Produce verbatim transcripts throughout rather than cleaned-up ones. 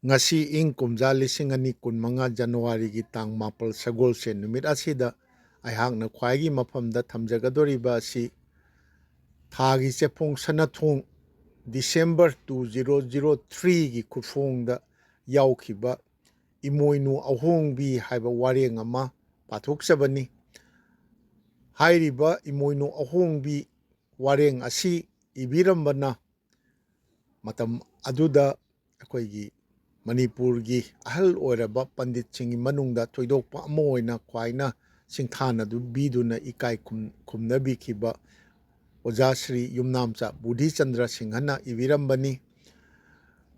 ꯉꯁꯤ ꯏꯪ ꯀꯨꯝꯖꯥ ꯂꯤꯁꯤꯡ ꯑꯅꯤ ꯀꯨꯟꯃꯉꯥ ꯖꯅꯋꯥꯔꯤꯒꯤ ꯇꯥꯡ ꯃꯥꯄꯜ ꯁꯒꯣꯜꯁꯦꯟ ꯅꯨꯃꯤꯠ ꯑꯁꯤꯗ ꯑꯩꯍꯥꯛꯅ ꯈ꯭ꯋꯥꯏꯒꯤ ꯃꯐꯝꯗ ꯊꯝꯖꯒꯗꯧꯔꯤꯕ ꯑꯁꯤ ꯊꯥꯒꯤ ꯆꯦꯐꯣꯡ ꯁꯅꯥꯊꯣꯡ December two zero zero threeꯒꯤ ꯈꯨꯠꯐꯣꯡꯗ ꯌꯥꯎꯈꯤꯕ ꯏꯃꯣꯏꯅꯨ ꯑꯍꯣꯡꯕꯤ ꯍꯥꯏꯕ ꯋꯥꯔꯦꯡ ꯑꯃ ꯄꯥꯊꯣꯛꯆꯕꯅꯤ꯫ ꯍꯥꯏꯔꯤꯕ ꯏꯃꯣꯏꯅꯨ ꯑꯍꯣꯡꯕꯤ ꯋꯥꯔꯦꯡ ꯑꯁꯤ ꯏꯕꯤꯔꯝꯕꯅ ꯃꯇꯝ ꯑꯗꯨꯗ ꯑꯩꯈꯣꯏꯒꯤ ꯃꯅꯤꯄꯨꯔꯒꯤ ꯑꯍꯜ ꯑꯣꯏꯔꯕ ꯄꯟꯗꯤꯠꯁꯤꯡꯒꯤ ꯃꯅꯨꯡꯗ ꯊꯣꯏꯗꯣꯛꯄ ꯑꯃ ꯑꯣꯏꯅ ꯈ꯭ꯋꯥꯏꯅ ꯁꯤꯡꯊꯥꯅꯕꯤꯗꯨꯅ ꯏꯀꯥꯏ ꯈꯨꯝ-, ꯈꯨꯝꯅꯕꯤꯈꯤꯕ ꯑꯣꯖꯥ ꯁ꯭ꯔꯤ ꯌꯨꯝꯅꯥꯝꯆꯥ ꯕꯨꯙꯤꯆꯟꯗ꯭ꯔ ꯁꯤꯡꯍꯅ ꯏꯕꯤꯔꯝꯕꯅꯤ꯫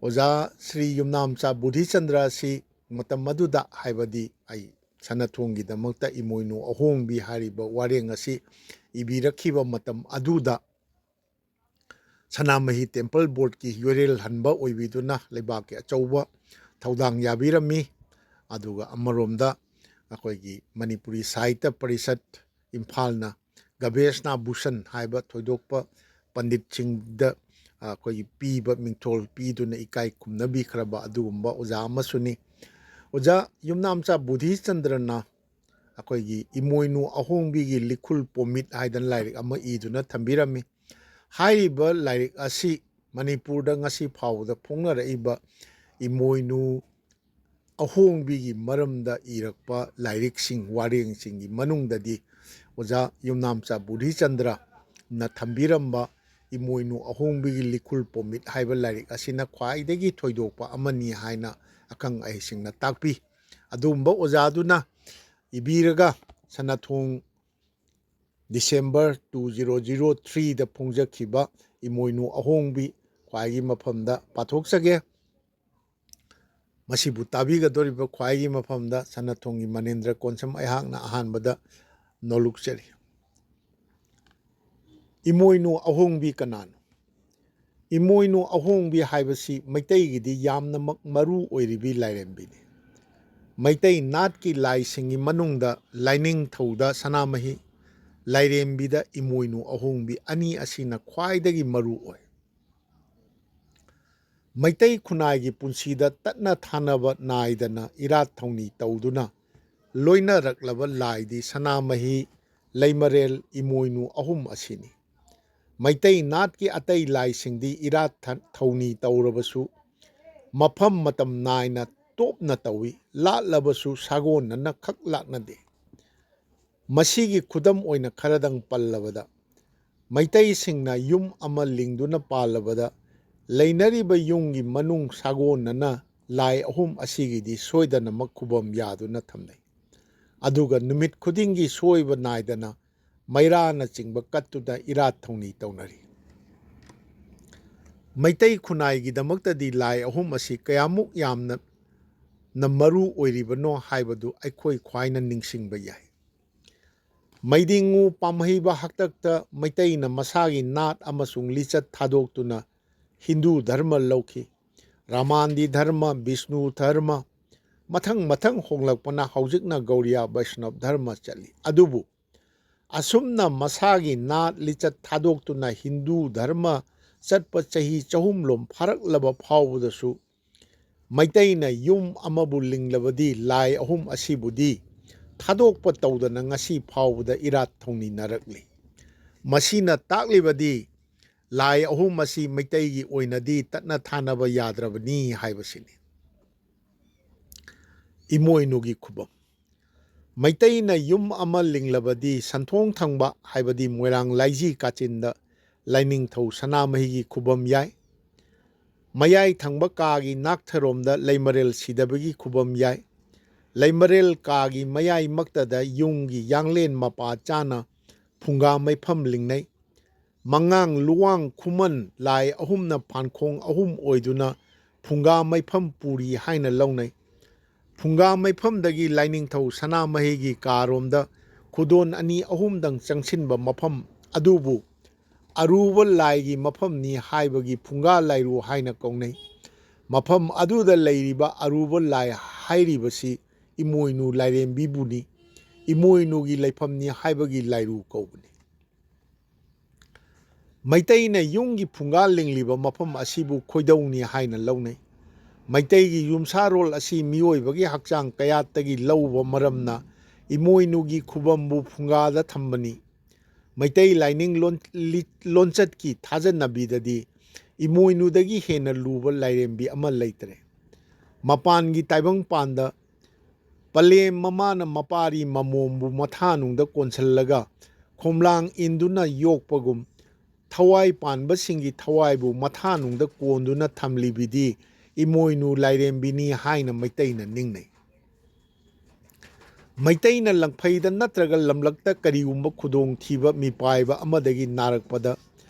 ꯑꯣꯖꯥ ꯁ꯭ꯔꯤ ꯌꯨꯝꯅꯥꯝꯆꯥ ꯕꯨꯙꯤꯆꯟꯗ꯭ꯔ ꯑꯁꯤ ꯃꯇꯝ ꯑꯗꯨꯗ, ꯍꯥꯏꯕꯗꯤ ꯑꯩ ꯁꯅꯥꯊꯣꯡꯒꯤꯗꯃꯛꯇ ꯏꯃꯣꯏꯅꯨ ꯑꯍꯣꯡꯕꯤ ꯍꯥꯏꯔꯤꯕ ꯋꯥꯔꯦꯡ ꯑꯁꯤ ꯏꯕꯤꯔꯛꯈꯤꯕ ꯃꯇꯝ ꯑꯗꯨꯗ ꯁꯅꯥꯃꯍꯤ ꯇꯦꯝꯄꯜ ꯕꯣꯔꯗꯀꯤ ꯌꯣꯏꯔꯦꯜ ꯍꯟꯕ ꯑꯣꯏꯕꯤꯗꯨꯅ ꯂꯩꯕꯥꯛꯀꯤ ꯑꯆꯧꯕ ꯊꯧꯗꯥꯡ ꯌꯥꯕꯤꯔꯝꯃꯤ꯫ ꯑꯗꯨꯒ ꯑꯃꯔꯣꯝꯗ ꯑꯩꯈꯣꯏꯒꯤ ꯃꯅꯤꯄꯨꯔꯤ ꯁꯥꯍꯤꯇ꯭ꯌ ꯄꯔꯤꯁꯠ ꯏꯝꯐꯥꯜꯅ ꯒꯕꯦꯁꯅꯥ ꯚꯨꯁꯟ ꯍꯥꯏꯕ ꯊꯣꯏꯗꯣꯛꯄ ꯄꯟꯗꯤꯠꯁꯤꯡꯗ ꯑꯩꯈꯣꯏꯒꯤ ꯄꯤꯕ ꯃꯤꯡꯊꯣꯜ ꯄꯤꯗꯨꯅ ꯏꯀꯥꯏ ꯈꯨꯝꯅꯕꯤꯈ꯭ꯔꯕ ꯑꯗꯨꯒꯨꯝꯕ ꯑꯣꯖꯥ ꯑꯃꯁꯨꯅꯤ꯫ ꯑꯣꯖꯥ ꯌꯨꯝꯅꯥꯝꯆꯥ ꯕꯨꯙꯤꯆꯟꯗ꯭ꯔꯅ ꯑꯩꯈꯣꯏꯒꯤ ꯏꯃꯣꯏꯅꯨ ꯑꯍꯣꯡꯕꯤꯒꯤ ꯂꯤꯈꯨꯜ ꯄꯣꯃꯤꯠ ꯍꯥꯏꯗꯅ ꯂꯥꯏꯔꯤꯛ ꯑꯃ ꯏꯗꯨꯅ ꯊꯝꯕꯤꯔꯝꯃꯤ꯫ ꯍꯥꯏꯔꯤꯕ ꯂꯥꯏꯔꯤꯛ ꯑꯁꯤ ꯃꯅꯤꯄꯨꯔꯗ ꯉꯁꯤ ꯐꯥꯎꯕꯗ ꯐꯣꯡꯅꯔꯛꯏꯕ ꯏꯃꯣꯏꯅꯨ ꯑꯍꯣꯡꯕꯤꯒꯤ ꯃꯔꯝꯗ ꯏꯔꯛꯄ ꯂꯥꯏꯔꯤꯛꯁꯤꯡ, ꯋꯥꯔꯦꯡꯁꯤꯡꯒꯤ ꯃꯅꯨꯡꯗꯗꯤ ꯑꯣꯖꯥ ꯌꯨꯝꯅꯥꯝꯆꯥ ꯕꯨꯙꯤꯆꯟꯗ꯭ꯔꯅ ꯊꯝꯕꯤꯔꯝꯕ ꯏꯃꯣꯏꯅꯨ ꯑꯍꯣꯡꯕꯤꯒꯤ ꯂꯤꯈꯨꯜ ꯄꯣꯃꯤꯠ ꯍꯥꯏꯕ ꯂꯥꯏꯔꯤꯛ ꯑꯁꯤꯅ ꯈ꯭ꯋꯥꯏꯗꯒꯤ ꯊꯣꯏꯗꯣꯛꯄ ꯑꯃꯅꯤ ꯍꯥꯏꯅ ꯑꯈꯪ ꯑꯍꯩꯁꯤꯡꯅ ꯇꯥꯛꯄꯤ꯫ ꯑꯗꯨꯒꯨꯝꯕ ꯑꯣꯖꯥꯗꯨꯅ ꯏꯕꯤꯔꯒ ꯁꯅꯥꯊꯣꯡ December two zero zero threeꯗ ꯐꯣꯡꯖꯈꯤꯕ ꯏꯃꯣꯏꯅꯨ ꯑꯍꯣꯡꯕꯤ ꯈ꯭ꯋꯥꯏꯒꯤ ꯃꯐꯝꯗ ꯄꯥꯊꯣꯛꯆꯒꯦ꯫ ꯃꯁꯤꯕꯨ ꯇꯥꯕꯤꯒꯗꯧꯔꯤꯕ ꯈ꯭ꯋꯥꯏꯒꯤ ꯃꯐꯝꯗ ꯁꯅꯥꯊꯣꯡꯒꯤ ꯃꯅꯦꯟꯗ꯭ꯔ ꯀꯣꯟꯁꯝ ꯑꯩꯍꯥꯛꯅ ꯑꯍꯥꯟꯕꯗ ꯅꯣꯂꯨꯛꯆꯔꯤ꯫ ꯏꯃꯣꯏꯅꯨ ꯑꯍꯣꯡꯕꯤ ꯀꯅꯥꯅꯣ? ꯏꯃꯣꯏꯅꯨ ꯑꯍꯣꯡꯕꯤ ꯍꯥꯏꯕꯁꯤ ꯃꯩꯇꯩꯒꯤꯗꯤ ꯌꯥꯝꯅꯃꯛ ꯃꯔꯨ ꯑꯣꯏꯔꯤꯕꯤ ꯂꯥꯏꯔꯦꯝꯕꯤꯅꯤ꯫ ꯃꯩꯇꯩ ꯅꯥꯠꯀꯤ ꯂꯥꯏꯁꯤꯡꯒꯤ ꯃꯅꯨꯡꯗ ꯂꯥꯏꯅꯤꯡꯊꯧꯗ ꯁꯅꯥꯃꯍꯤ, ꯂꯥꯏꯔꯦꯝꯕꯤꯗ ꯏꯃꯣꯏꯅꯨ ꯑꯍꯣꯡꯕꯤ ꯑꯅꯤ ꯑꯁꯤꯅ ꯈ꯭ꯋꯥꯏꯗꯒꯤ ꯃꯔꯨ ꯑꯣꯏ꯫ ꯃꯩꯇꯩ ꯈꯨꯟꯅꯥꯏꯒꯤ ꯄꯨꯟꯁꯤꯗ ꯇꯠꯅ ꯊꯥꯅꯕ ꯅꯥꯏꯗꯅ ꯏꯔꯥꯠ ꯊꯧꯅꯤ ꯇꯧꯗꯨꯅ ꯂꯣꯏꯅꯔꯛꯂꯕ ꯂꯥꯏꯗꯤ ꯁꯅꯥꯃꯍꯤ, ꯂꯩꯃꯔꯦꯜ, ꯏꯃꯣꯏꯅꯨ ꯑꯍꯨꯝ ꯑꯁꯤꯅꯤ꯫ ꯃꯩꯇꯩ ꯅꯥꯠꯀꯤ ꯑꯇꯩ ꯂꯥꯏꯁꯤꯡꯗꯤ ꯏꯔꯥꯠ ꯊ-, ꯊꯧꯅꯤ ꯇꯧꯔꯕꯁꯨ ꯃꯐꯝ ꯃꯇꯝ ꯅꯥꯏꯅ ꯇꯣꯞꯅ ꯇꯧꯏ, ꯂꯥꯠꯂꯕꯁꯨ ꯁꯥꯒꯣꯟꯅꯅ ꯈꯛ ꯂꯥꯠꯅꯗꯦ꯫ ꯃꯁꯤꯒꯤ ꯈꯨꯗꯝ ꯑꯣꯏꯅ ꯈꯔꯗꯪ ꯄꯜꯂꯕꯗ, ꯃꯩꯇꯩꯁꯤꯡꯅ ꯌꯨꯝ ꯑꯃ ꯂꯤꯡꯗꯨꯅ ꯄꯥꯜꯂꯕꯗ, ꯂꯩꯅꯔꯤꯕ ꯌꯨꯝꯒꯤ ꯃꯅꯨꯡ ꯁꯥꯒꯣꯟꯅꯅ ꯂꯥꯏ ꯑꯍꯨꯝ ꯑꯁꯤꯒꯤꯗꯤ ꯁꯣꯏꯗꯅꯃꯛ ꯈꯨꯕꯝ ꯌꯥꯗꯨꯅ ꯊꯝꯅꯩ꯫ ꯑꯗꯨꯒ ꯅꯨꯃꯤꯠ ꯈꯨꯗꯤꯡꯒꯤ ꯁꯣꯏꯕ ꯅꯥꯏꯗꯅ ꯃꯩꯔꯥꯅꯆꯤꯡꯕ ꯀꯠꯇꯨꯅ ꯏꯔꯥꯠ ꯊꯧꯅꯤ ꯇꯧꯅꯔꯤ꯫ ꯃꯩꯇꯩ ꯈꯨꯟꯅꯥꯏꯒꯤꯗꯃꯛꯇꯗꯤ ꯂꯥꯏ ꯑꯍꯨꯝ ꯑꯁꯤ ꯀꯌꯥꯃꯨꯛ ꯌꯥꯝꯅ ꯅ ꯃꯔꯨ ꯑꯣꯏꯔꯤꯕꯅꯣ ꯍꯥꯏꯕꯗꯨ ꯑꯩꯈꯣꯏ ꯈ꯭ꯋꯥꯏꯅ ꯅꯤꯡꯁꯤꯡꯕ ꯌꯥꯏ꯫ ꯃꯩꯗꯤꯡꯉꯨ ꯄꯥꯝꯍꯩꯕ ꯍꯥꯛꯇꯛꯇ ꯃꯩꯇꯩꯅ ꯃꯁꯥꯒꯤ ꯅꯥꯠ ꯑꯃꯁꯨꯡ ꯂꯤꯆꯠ ꯊꯥꯗꯣꯛꯇꯨꯅ ꯍꯤꯟꯗꯨ ꯙꯔꯃ ꯂꯧꯈꯤ꯫ ꯔꯥꯃꯥꯟꯗꯤ ꯙꯔꯃ, ꯕꯤꯁꯅꯨ ꯙꯔꯃ, ꯃꯊꯪ ꯃꯊꯪ ꯍꯣꯡꯂꯛꯄꯅ ꯍꯧꯖꯤꯛꯅ ꯒꯧꯔꯤꯌꯥ ꯕꯩꯁꯅꯕ ꯙꯔꯃ ꯆꯠꯂꯤ꯫ ꯑꯗꯨꯕꯨ ꯑꯁꯨꯝꯅ ꯃꯁꯥꯒꯤ ꯅꯥꯠ ꯂꯤꯆꯠ ꯊꯥꯗꯣꯛꯇꯨꯅ ꯍꯤꯟꯗꯨ ꯙꯔꯃ ꯆꯠꯄ ꯆꯍꯤ ꯆꯍꯨꯝꯂꯣꯝ ꯐꯥꯔꯛꯂꯕ ꯐꯥꯎꯕꯗꯁꯨ ꯃꯩꯇꯩꯅ ꯌꯨꯝ ꯑꯃꯕꯨ ꯂꯤꯡꯂꯕꯗꯤ ꯂꯥꯏ ꯑꯍꯨꯝ ꯑꯁꯤꯕꯨꯗꯤ ꯊꯥꯗꯣꯛꯄ ꯇꯧꯗꯅ ꯉꯁꯤ ꯐꯥꯎꯕꯗ ꯏꯔꯥꯠ ꯊꯧꯅꯤꯅꯔꯛꯂꯤ꯫ ꯃꯁꯤꯅ ꯇꯥꯛꯂꯤꯕꯗꯤ ꯂꯥꯏ ꯑꯍꯨꯝ ꯑꯁꯤ ꯃꯩꯇꯩꯒꯤ ꯑꯣꯏꯅꯗꯤ ꯇꯠꯅ ꯊꯥꯅꯕ ꯌꯥꯗ꯭ꯔꯕꯅꯤ ꯍꯥꯏꯕꯁꯤꯅꯤ꯫ ꯏꯃꯣꯏꯅꯨꯒꯤ ꯈꯨꯕꯝ꯫ ꯃꯩꯇꯩꯅ ꯌꯨꯝ ꯑꯃ ꯂꯤꯡꯂꯕꯗꯤ ꯁꯟꯊꯣꯡ ꯊꯪꯕ, ꯍꯥꯏꯕꯗꯤ ꯃꯣꯏꯔꯥꯡ ꯂꯥꯏꯖꯤ ꯀꯥꯆꯤꯟꯗ ꯂꯥꯏꯅꯤꯡꯊꯧ ꯁꯅꯥꯃꯍꯤꯒꯤ ꯈꯨꯕꯝ ꯌꯥꯏ꯫ ꯃꯌꯥꯏ ꯊꯪꯕ ꯀꯥꯒꯤ ꯅꯥꯛꯊꯔꯣꯝꯗ ꯂꯩꯃꯔꯦꯜ ꯁꯤꯗꯕꯒꯤ ꯈꯨꯕꯝ ꯌꯥꯏ꯫ ꯂꯩꯃꯔꯦꯜ ꯀꯥꯒꯤ ꯃꯌꯥꯏꯃꯛꯇꯗ ꯌꯨꯝꯒꯤ ꯌꯥꯡꯂꯦꯟ ꯃꯄꯥ ꯆꯥꯅ ꯐꯨꯡꯒꯥ ꯃꯩꯐꯝ ꯂꯤꯡꯅꯩ꯫ ꯃꯉꯥꯡ, ꯂꯨꯋꯥꯡ, ꯈꯨꯃꯟ ꯂꯥꯏ ꯑꯍꯨꯝꯅ ꯐꯥꯟꯈꯣꯡ ꯑꯍꯨꯝ ꯑꯣꯏꯗꯨꯅ ꯐꯨꯡꯒꯥ ꯃꯩꯐꯝ ꯄꯨꯔꯤ ꯍꯥꯏꯅ ꯂꯧꯅꯩ꯫ ꯐꯨꯡꯒꯥ ꯃꯩꯐꯝꯗꯒꯤ ꯂꯥꯏꯅꯤꯡꯊꯧ ꯁꯅꯥꯃꯍꯤꯒꯤ ꯀꯥꯔꯣꯝꯗ ꯈꯨꯗꯣꯟ ꯑꯅꯤ ꯑꯍꯨꯝꯗꯪ ꯆꯪꯁꯤꯟꯕ ꯃꯐꯝ ꯑꯗꯨꯕꯨ ꯑꯔꯨꯕ ꯂꯥꯏꯒꯤ ꯃꯐꯝꯅꯤ ꯍꯥꯏꯕꯒꯤ ꯐꯨꯡꯒꯥ ꯂꯥꯏꯔꯨ ꯍꯥꯏꯅ ꯀꯧꯅꯩ꯫ ꯃꯐꯝ ꯑꯗꯨꯗ ꯂꯩꯔꯤꯕ ꯑꯔꯨꯕ ꯂꯥꯏ ꯍꯥꯏꯔꯤꯕꯁꯤ ꯏꯃꯣꯏꯅꯨ ꯂꯥꯏꯔꯦꯝꯕꯤꯕꯨꯅꯤ꯫ ꯏꯃꯣꯏꯅꯨꯒꯤ ꯂꯩꯐꯝꯅꯤ ꯍꯥꯏꯕꯒꯤ ꯂꯥꯏꯔꯨ ꯀꯧꯕꯅꯤ꯫ ꯃꯩꯇꯩꯅ ꯌꯨꯝꯒꯤ ꯐꯨꯡꯒꯥ ꯂꯤꯡꯂꯤꯕ ꯃꯐꯝ ꯑꯁꯤꯕꯨ ꯈꯣꯏꯗꯧꯅꯤ ꯍꯥꯏꯅ ꯂꯧꯅꯩ꯫ ꯃꯩꯇꯩꯒꯤ ꯌꯨꯝꯁꯥꯔꯣꯜ ꯑꯁꯤ ꯃꯤꯑꯣꯏꯕꯒꯤ ꯍꯛꯆꯥꯡ ꯀꯌꯥꯠꯇꯒꯤ ꯂꯧꯕ ꯃꯔꯝꯅ ꯏꯃꯣꯏꯅꯨꯒꯤ ꯈꯨꯕꯝꯕꯨ ꯐꯨꯡꯒꯥꯗ ꯊꯝꯕꯅꯤ꯫ ꯃꯩꯇꯩ ꯂꯥꯏꯅꯤꯡ ꯂꯣꯟ-, ꯂꯤ-, ꯂꯣꯟꯆꯠꯀꯤ ꯊꯥꯖꯅꯕꯤꯗꯗꯤ ꯏꯃꯣꯏꯅꯨꯗꯒꯤ ꯍꯦꯟꯅ ꯂꯨꯕ ꯂꯥꯏꯔꯦꯝꯕꯤ ꯑꯃ ꯂꯩꯇ꯭ꯔꯦ꯫ ꯃꯄꯥꯟꯒꯤ ꯇꯥꯏꯕꯪꯄꯥꯟꯗ ꯄꯂꯦꯝ ꯃꯃꯥꯅ ꯃꯄꯥꯔꯤ ꯃꯃꯣꯝꯕꯨ ꯃꯊꯥꯅꯨꯡꯗ ꯀꯣꯟꯁꯤꯜꯂꯒ ꯈꯣꯝꯂꯥꯡ ꯏꯟꯗꯨꯅ ꯌꯣꯛꯄꯒꯨꯝ, ꯊꯋꯥꯏ ꯄꯥꯟꯕꯁꯤꯡꯒꯤ ꯊꯋꯥꯏꯕꯨ ꯃꯊꯥꯅꯨꯡꯗ ꯀꯣꯟꯗꯨꯅ ꯊꯝꯂꯤꯕꯤꯗꯤ ꯏꯃꯣꯏꯅꯨ ꯂꯥꯏꯔꯦꯝꯕꯤꯅꯤ ꯍꯥꯏꯅ ꯃꯩꯇꯩꯅ ꯅꯤꯡꯅꯩ꯫ ꯃꯩꯇꯩꯅ ꯂꯪꯐꯩꯗ ꯅꯠꯇ꯭ꯔꯒ ꯂꯝꯂꯛꯇ ꯀꯔꯤꯒꯨꯝꯕ ꯈꯨꯗꯣꯡꯊꯤꯕ ꯃꯤꯄꯥꯏꯕ ꯑꯃꯗꯒꯤ ꯅꯥꯔꯛꯄꯗ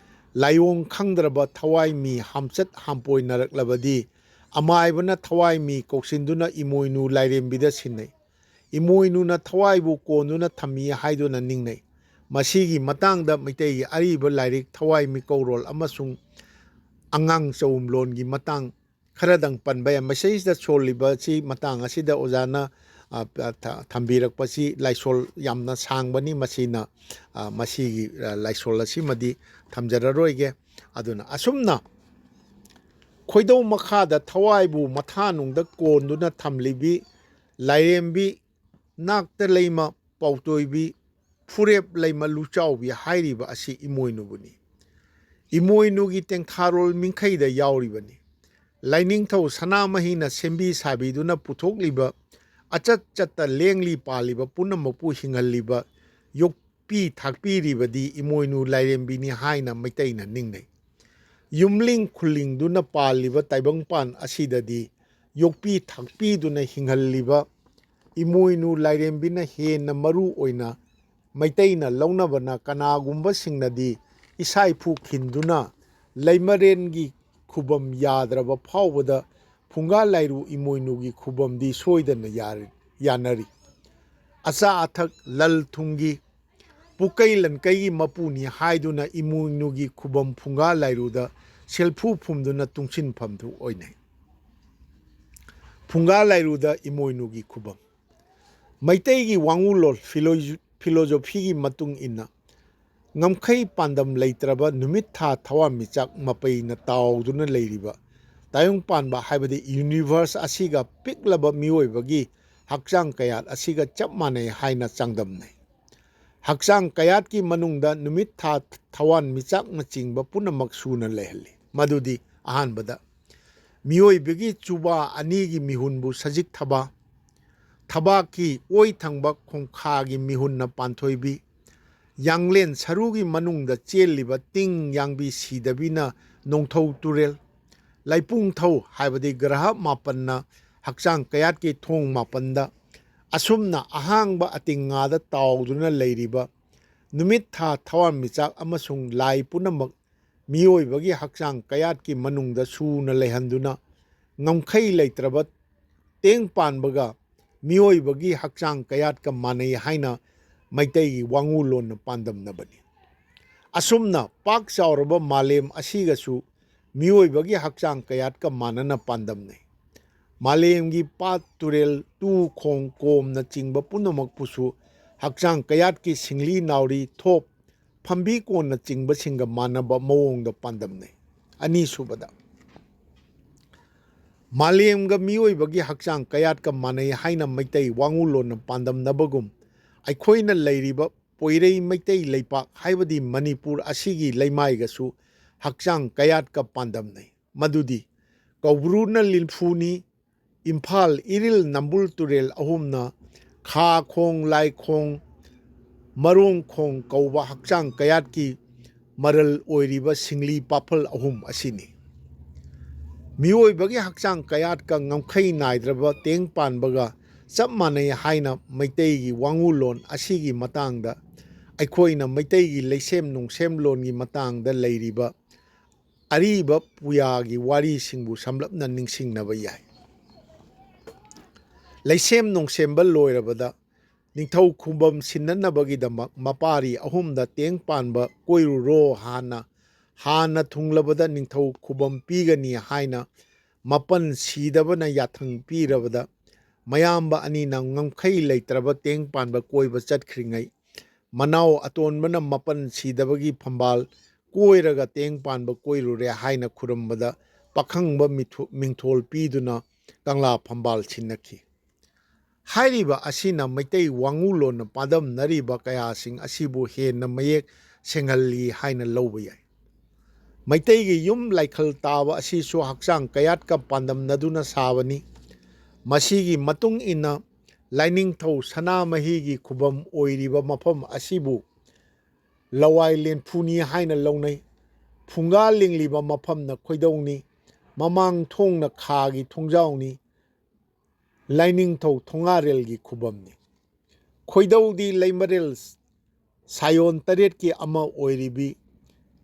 ꯂꯥꯏꯑꯣꯡ ꯈꯪꯗ꯭ꯔꯕ ꯊꯋꯥꯏ ꯃꯤ ꯍꯥꯝꯆꯠ ꯍꯥꯝꯄꯣꯏꯅꯔꯛꯂꯕꯗꯤ ꯑꯃꯥꯏꯕꯅ ꯊꯋꯥꯏ ꯃꯤ ꯀꯧꯁꯤꯟꯗꯨꯅ ꯏꯃꯣꯏꯅꯨ ꯂꯥꯏꯔꯦꯝꯕꯤꯗ ꯁꯤꯟꯅꯩ꯫ ꯏꯃꯣꯏꯅꯨꯅ ꯊꯋꯥꯏꯕꯨ ꯀꯣꯟꯗꯨꯅ ꯊꯝꯃꯤ ꯍꯥꯏꯗꯨꯅ ꯅꯤꯡꯅꯩ꯫ ꯃꯁꯤꯒꯤ ꯃꯇꯥꯡꯗ ꯃꯩꯇꯩꯒꯤ ꯑꯔꯤꯕ ꯂꯥꯏꯔꯤꯛ ꯊꯋꯥꯏ ꯃꯤꯀꯧꯔꯣꯜ ꯑꯃꯁꯨꯡ ꯑꯉꯥꯡ ꯆꯋꯨꯝꯂꯣꯟꯒꯤ ꯃꯇꯥꯡ ꯈꯔꯗꯪ ꯄꯟꯕ ꯌꯥꯏ꯫ ꯃꯁꯤꯗꯩꯁꯤꯗ ꯁꯣꯜꯂꯤꯕ ꯑꯁꯤ ꯃꯇꯥꯡ ꯑꯁꯤꯗ ꯑꯣꯖꯥꯅ, ꯑ, ꯊ-, ꯊꯝꯕꯤꯔꯛꯄꯁꯤ ꯂꯥꯏꯁꯣꯜ ꯌꯥꯝꯅ ꯁꯥꯡꯕꯅꯤ꯫ ꯃꯁꯤꯅ, ꯑ, ꯃꯁꯤꯒꯤ, ꯑ, ꯂꯥꯏꯁꯣꯜ ꯑꯁꯤꯃꯗꯤ ꯊꯝꯖꯔꯔꯣꯏꯒꯦ꯫ ꯑꯗꯨꯅ ꯑꯁꯨꯝꯅ ꯈꯣꯏꯗꯧ ꯃꯈꯥꯗ ꯊꯋꯥꯏꯕꯨ ꯃꯊꯥꯅꯨꯡꯗ ꯀꯣꯟꯗꯨꯅ ꯊꯝꯂꯤꯕꯤ ꯂꯥꯏꯔꯦꯝꯕꯤ, ꯅꯥꯛꯇ ꯂꯩꯃ ꯄꯥꯎꯇꯣꯏꯕꯤ, ꯐꯨꯔꯦꯞ ꯂꯩꯃ ꯂꯨꯆꯥꯎꯕꯤ ꯍꯥꯏꯔꯤꯕ ꯑꯁꯤ ꯏꯃꯣꯏꯅꯨꯕꯨꯅꯤ꯫ ꯏꯃꯣꯏꯅꯨꯒꯤ ꯇꯦꯡꯊꯥꯔꯣꯜ ꯃꯤꯡꯈꯩꯗ ꯌꯥꯎꯔꯤꯕꯅꯤ꯫ ꯂꯥꯏꯅꯤꯡꯊꯧ ꯁꯅꯥꯃꯍꯤꯅ ꯁꯦꯝꯕꯤ ꯁꯥꯕꯤꯗꯨꯅ ꯄꯨꯊꯣꯛꯂꯤꯕ, ꯑꯆꯠ ꯆꯠꯇ ꯂꯦꯡꯂꯤ ꯄꯥꯜꯂꯤꯕ ꯄꯨꯝꯅꯃꯛꯄꯨ ꯍꯤꯡꯍꯜꯂꯤꯕ, ꯌꯣꯛꯄꯤ ꯊꯥꯛꯄꯤꯔꯤꯕꯗꯤ ꯏꯃꯣꯏꯅꯨ ꯂꯥꯏꯔꯦꯝꯕꯤꯅꯤ ꯍꯥꯏꯅ ꯃꯩꯇꯩꯅ ꯅꯤꯡꯅꯩ꯫ ꯌꯨꯝꯂꯤꯡ ꯈꯨꯜꯂꯤꯡꯗꯨꯅ ꯄꯥꯜꯂꯤꯕ ꯇꯥꯏꯕꯪꯄꯥꯟ ꯑꯁꯤꯗꯗꯤ ꯌꯣꯛꯄꯤ ꯊꯥꯛꯄꯤꯗꯨꯅ ꯍꯤꯡꯍꯜꯂꯤꯕ ꯏꯃꯣꯏꯅꯨ ꯂꯥꯏꯔꯦꯝꯕꯤꯅ ꯍꯦꯟꯅ ꯃꯔꯨ ꯑꯣꯏꯅ ꯃꯩꯇꯩꯅ ꯂꯧꯅꯕꯅ, ꯀꯅꯥꯒꯨꯝꯕꯁꯤꯡꯅꯗꯤ ꯏꯁꯥ ꯏꯐꯨ ꯈꯤꯟꯗꯨꯅ ꯂꯩꯃꯔꯦꯟꯒꯤ ꯈꯨꯕꯝ ꯌꯥꯗ꯭ꯔꯕ ꯐꯥꯎꯕꯗ ꯐꯨꯡꯒꯥ ꯂꯥꯏꯔꯨ ꯏꯃꯣꯏꯅꯨꯒꯤ ꯈꯨꯕꯝꯗꯤ ꯁꯣꯏꯗꯅ ꯌꯥꯔꯤ-, ꯌꯥꯅꯔꯤ꯫ ꯑꯆꯥ ꯑꯊꯛ, ꯂꯟ ꯊꯨꯝꯒꯤ, ꯄꯨꯀꯩ ꯂꯟꯀꯩꯒꯤ ꯃꯄꯨꯅꯤ ꯍꯥꯏꯗꯨꯅ ꯏꯃꯣꯏꯅꯨꯒꯤ ꯈꯨꯕꯝ ꯐꯨꯡꯒꯥ ꯂꯥꯏꯔꯨꯗ ꯁꯦꯜꯐꯨ ꯐꯨꯝꯗꯨꯅ ꯇꯨꯡꯁꯤꯟꯐꯝꯗꯨ ꯑꯣꯏꯅꯩ꯫ ꯐꯨꯡꯒꯥ ꯂꯥꯏꯔꯨꯗ ꯏꯃꯣꯏꯅꯨꯒꯤ ꯈꯨꯕꯝ꯫ ꯃꯩꯇꯩꯒꯤ ꯋꯥꯉꯨꯂꯣꯟ ꯐꯤꯂꯣ-, ꯐꯤꯂꯣꯖꯣꯐꯤꯒꯤ ꯃꯇꯨꯡ ꯏꯟꯅ ꯉꯝꯈꯩ ꯄꯥꯟꯗꯝ ꯂꯩꯇ꯭ꯔꯕ ꯅꯨꯃꯤꯠ ꯊꯥ ꯊꯋꯥꯟꯃꯤꯆꯥꯛ ꯃꯄꯩꯅ ꯇꯥꯎꯗꯨꯅ ꯂꯩꯔꯤꯕ ꯇꯥꯏꯕꯪ ꯄꯥꯟꯕ ꯍꯥꯏꯕꯗꯤ ꯌꯨꯅꯤꯚꯔꯁ ꯑꯁꯤꯒ ꯄꯤꯛꯂꯕ ꯃꯤꯑꯣꯏꯕꯒꯤ ꯍꯛꯆꯥꯡ ꯀꯌꯥꯠ ꯑꯁꯤꯒ ꯆꯞ ꯃꯥꯟꯅꯩ ꯍꯥꯏꯅ ꯆꯥꯡꯗꯝꯅꯩ꯫ ꯍꯛꯆꯥꯡ ꯀꯌꯥꯠꯀꯤ ꯃꯅꯨꯡꯗ ꯅꯨꯃꯤꯠ ꯊꯥ ꯊꯋꯥꯟꯃꯤꯆꯥꯛꯅꯆꯤꯡꯕ ꯄꯨꯝꯅꯃꯛ ꯁꯨꯅ ꯂꯩꯍꯜꯂꯤ꯫ ꯃꯗꯨꯗꯤ ꯑꯍꯥꯟꯕꯗ ꯃꯤꯑꯣꯏꯕꯒꯤ ꯆꯨꯕꯥ ꯑꯅꯤꯒꯤ ꯃꯤꯍꯨꯟꯕꯨ ꯁꯖꯤꯛ ꯊꯕꯥ, ꯊꯕꯥꯛꯀꯤ ꯑꯣꯏ ꯊꯪꯕ ꯈꯣꯡꯈꯥꯒꯤ ꯃꯤꯍꯨꯟꯅ ꯄꯥꯟꯊꯣꯏꯕꯤ, ꯌꯥꯡꯂꯦꯟ ꯁꯔꯨꯒꯤ ꯃꯅꯨꯡꯗ ꯆꯦꯜꯂꯤꯕ ꯇꯤꯡ ꯌꯥꯡꯕꯤ ꯁꯤꯗꯕꯤꯅ ꯅꯣꯡꯊꯧ ꯇꯨꯔꯦꯜ, ꯂꯩꯄꯨꯡꯊꯧ ꯍꯥꯏꯕꯗꯤ ꯒ꯭ꯔꯍ ꯃꯥꯄꯟꯅ ꯍꯛꯆꯥꯡ ꯀꯌꯥꯠꯀꯤ ꯊꯣꯡ ꯃꯥꯄꯟꯗ ꯑꯁꯨꯝꯅ ꯑꯍꯥꯡꯕ ꯑꯇꯤꯡꯉꯥꯗ ꯇꯥꯎꯗꯨꯅ ꯂꯩꯔꯤꯕ ꯅꯨꯃꯤꯠ ꯊꯥ ꯊꯋꯥꯟꯃꯤꯆꯥꯛ ꯑꯃꯁꯨꯡ ꯂꯥꯏ ꯄꯨꯝꯅꯃꯛ ꯃꯤꯑꯣꯏꯕꯒꯤ ꯍꯛꯆꯥꯡ ꯀꯌꯥꯠꯀꯤ ꯃꯅꯨꯡꯗ ꯁꯨꯅ ꯂꯩꯍꯟꯗꯨꯅ ꯉꯝꯈꯩ ꯂꯩꯇ꯭ꯔꯕ ꯇꯦꯡ ꯄꯥꯟꯕꯒ ꯃꯤꯑꯣꯏꯕꯒꯤ ꯍꯛꯆꯥꯡ ꯀꯌꯥꯠꯀ ꯃꯥꯟꯅꯩ ꯍꯥꯏꯅ ꯃꯩꯇꯩꯒꯤ ꯋꯥꯉꯨꯂꯣꯟꯅ ꯄꯥꯟꯗꯝꯅꯕꯅꯤ꯫ ꯑꯁꯨꯝꯅ ꯄꯥꯛ ꯆꯥꯎꯔꯕ ꯃꯥꯂꯦꯝ ꯑꯁꯤꯒꯁꯨ ꯃꯤꯑꯣꯏꯕꯒꯤ ꯍꯛꯆꯥꯡ ꯀꯌꯥꯠꯀ ꯃꯥꯟꯅꯅ ꯄꯥꯟꯗꯝꯅꯩ꯫ ꯃꯥꯂꯦꯝꯒꯤ ꯄꯥꯠ, ꯇꯨꯔꯦꯜ, ꯇꯨ, ꯈꯣꯡ, ꯀꯣꯝꯅꯆꯤꯡꯕ ꯄꯨꯝꯅꯃꯛꯄꯨꯁꯨ ꯍꯛꯆꯥꯡ ꯀꯌꯥꯠꯀꯤ ꯁꯤꯡꯂꯤ ꯅꯥꯎꯔꯤ, ꯊꯣꯞ, ꯐꯝꯕꯤ ꯀꯣꯟꯅꯆꯤꯡꯕꯁꯤꯡꯒ ꯃꯥꯟꯅꯕ ꯃꯑꯣꯡꯗ ꯄꯥꯟꯗꯝꯅꯩ꯫ ꯑꯅꯤꯁꯨꯕꯗ, ꯃꯥꯂꯦꯝꯒ ꯃꯤꯑꯣꯏꯕꯒꯤ ꯍꯛꯆꯥꯡ ꯀꯌꯥꯠꯀ ꯃꯥꯟꯅꯩ ꯍꯥꯏꯅ ꯃꯩꯇꯩ ꯋꯥꯉꯨꯂꯣꯟꯅ ꯄꯥꯟꯗꯝꯅꯕꯒꯨꯝ, ꯑꯩꯈꯣꯏꯅ ꯂꯩꯔꯤꯕ ꯄꯣꯏꯔꯩ ꯃꯩꯇꯩ ꯂꯩꯄꯥꯛ ꯍꯥꯏꯕꯗꯤ ꯃꯅꯤꯄꯨꯔ ꯑꯁꯤꯒꯤ ꯂꯩꯃꯥꯏꯒꯁꯨ ꯍꯛꯆꯥꯡ ꯀꯌꯥꯠꯀ ꯄꯥꯟꯗꯝꯅꯩ꯫ ꯃꯗꯨꯗꯤ ꯀꯧꯕ꯭ꯔꯨꯅ ꯂꯤꯟꯐꯨꯅꯤ, ꯏꯝꯐꯥꯜ, ꯏꯔꯤꯜ, ꯅꯝꯕꯨꯜ ꯇꯨꯔꯦꯜ ꯑꯍꯨꯝꯅ ꯈꯥ ꯈꯣꯡ, ꯂꯥꯏ ꯈꯣꯡ, ꯃꯔꯣꯡ ꯈꯣꯡ ꯀꯧꯕ ꯍꯛꯆꯥꯡ ꯀꯌꯥꯠꯀꯤ ꯃꯔꯜ ꯑꯣꯏꯔꯤꯕ ꯁꯤꯡꯂꯤ ꯄꯥꯐꯜ ꯑꯍꯨꯝ ꯑꯁꯤꯅꯤ꯫ ꯃꯤꯑꯣꯏꯕꯒꯤ ꯍꯛꯆꯥꯡ ꯀꯌꯥꯠꯀ ꯉꯝꯈꯩ ꯅꯥꯏꯗ꯭ꯔꯕ ꯇꯦꯡ ꯄꯥꯟꯕꯒ ꯆꯞ ꯃꯥꯟꯅꯩ ꯍꯥꯏꯅ ꯃꯩꯇꯩꯒꯤ ꯋꯥꯉꯨꯂꯣꯟ ꯑꯁꯤꯒꯤ ꯃꯇꯥꯡꯗ ꯑꯩꯈꯣꯏꯅ ꯃꯩꯇꯩꯒꯤ ꯂꯩꯁꯦꯝ ꯅꯨꯡꯁꯦꯝꯂꯣꯟꯒꯤ ꯃꯇꯥꯡꯗ ꯂꯩꯔꯤꯕ ꯑꯔꯤꯕ ꯄꯨꯌꯥꯒꯤ ꯋꯥꯔꯤꯁꯤꯡꯕꯨ ꯁꯝꯂꯞꯅ ꯅꯤꯡꯁꯤꯡꯅꯕ ꯌꯥꯏ꯫ ꯂꯩꯁꯦꯝ ꯅꯣꯡꯁꯦꯝꯕ ꯂꯣꯏꯔꯕꯗ ꯅꯤꯡꯊꯧ ꯈꯨꯕꯝ ꯁꯤꯟꯅꯅꯕꯒꯤꯗꯃꯛ ꯃꯄꯥꯔꯤ ꯑꯍꯨꯝꯗ ꯇꯦꯡ ꯄꯥꯟꯕ ꯀꯣꯏꯔꯨꯔꯣ ꯍꯥꯟꯅ, ꯍꯥꯟꯅ ꯊꯨꯡꯂꯕꯗ ꯅꯤꯡꯊꯧ ꯈꯨꯕꯝ ꯄꯤꯒꯅꯤ ꯍꯥꯏꯅ ꯃꯄꯟ ꯁꯤꯗꯕꯅ ꯌꯥꯊꯪ ꯄꯤꯔꯕꯗ ꯃꯌꯥꯝꯕ ꯑꯅꯤꯅ ꯉꯝꯈꯩ ꯂꯩꯇ꯭ꯔꯕ ꯇꯦꯡ ꯄꯥꯟꯕ ꯀꯣꯏꯕ ꯆꯠꯈ꯭ꯔꯤꯉꯩ ꯃꯅꯥꯎ ꯑꯇꯣꯟꯕꯅ ꯃꯄꯟ ꯁꯤꯗꯕꯒꯤ ꯐꯝꯕꯥꯜ ꯀꯣꯏꯔꯒ ꯇꯦꯡ ꯄꯥꯟꯕ ꯀꯣꯏꯔꯨꯔꯦ ꯍꯥꯏꯅ ꯈꯨꯔꯨꯝꯕꯗ ꯄꯥꯈꯪꯕ ꯃꯤꯊꯨ-, ꯃꯤꯡꯊꯣꯜ ꯄꯤꯗꯨꯅ ꯀꯪꯂꯥ ꯐꯝꯕꯥꯜ ꯁꯤꯟꯅꯈꯤ꯫ ꯍꯥꯏꯔꯤꯕ ꯑꯁꯤꯅ ꯃꯩꯇꯩ ꯋꯥꯉꯨꯂꯣꯟꯅ ꯄꯥꯗꯝꯅꯔꯤꯕ ꯀꯌꯥꯁꯤꯡ ꯑꯁꯤꯕꯨ ꯍꯦꯟꯅ ꯃꯌꯦꯛ ꯁꯦꯡꯍꯜꯂꯤ ꯍꯥꯏꯅ ꯂꯧꯕ ꯌꯥꯏ꯫ ꯃꯩꯇꯩꯒꯤ ꯌꯨꯝ ꯂꯥꯏꯈꯜ ꯇꯥꯕ ꯑꯁꯤꯁꯨ ꯍꯛꯆꯥꯡ ꯀꯌꯥꯠꯀ ꯄꯥꯟꯗꯝꯅꯗꯨꯅ ꯁꯥꯕꯅꯤ꯫ ꯃꯁꯤꯒꯤ ꯃꯇꯨꯡ ꯏꯟꯅ ꯂꯥꯏꯅꯤꯡꯊꯧ ꯁꯅꯥꯃꯍꯤꯒꯤ ꯈꯨꯕꯝ ꯑꯣꯏꯔꯤꯕ ꯃꯐꯝ ꯑꯁꯤꯕꯨ ꯂꯋꯥꯏ ꯂꯦꯟꯐꯨꯅꯤ ꯍꯥꯏꯅ ꯂꯧꯅꯩ꯫ ꯐꯨꯡꯒꯥ ꯂꯤꯡꯂꯤꯕ ꯃꯐꯝꯅ ꯈꯣꯏꯗꯧꯅꯤ꯫ ꯃꯃꯥꯡ ꯊꯣꯡꯅ ꯈꯥꯒꯤ ꯊꯣꯡꯖꯥꯎꯅꯤ꯫ ꯂꯥꯏꯅꯤꯡꯊꯧ ꯊꯣꯉꯥꯔꯦꯜꯒꯤ ꯈꯨꯕꯝꯅꯤ꯫ ꯈꯣꯏꯗꯧꯗꯤ ꯂꯩꯃꯔꯦꯜ ꯁꯥꯌꯣꯟ ꯇꯔꯦꯠꯀꯤ ꯑꯃ ꯑꯣꯏꯔꯤꯕꯤ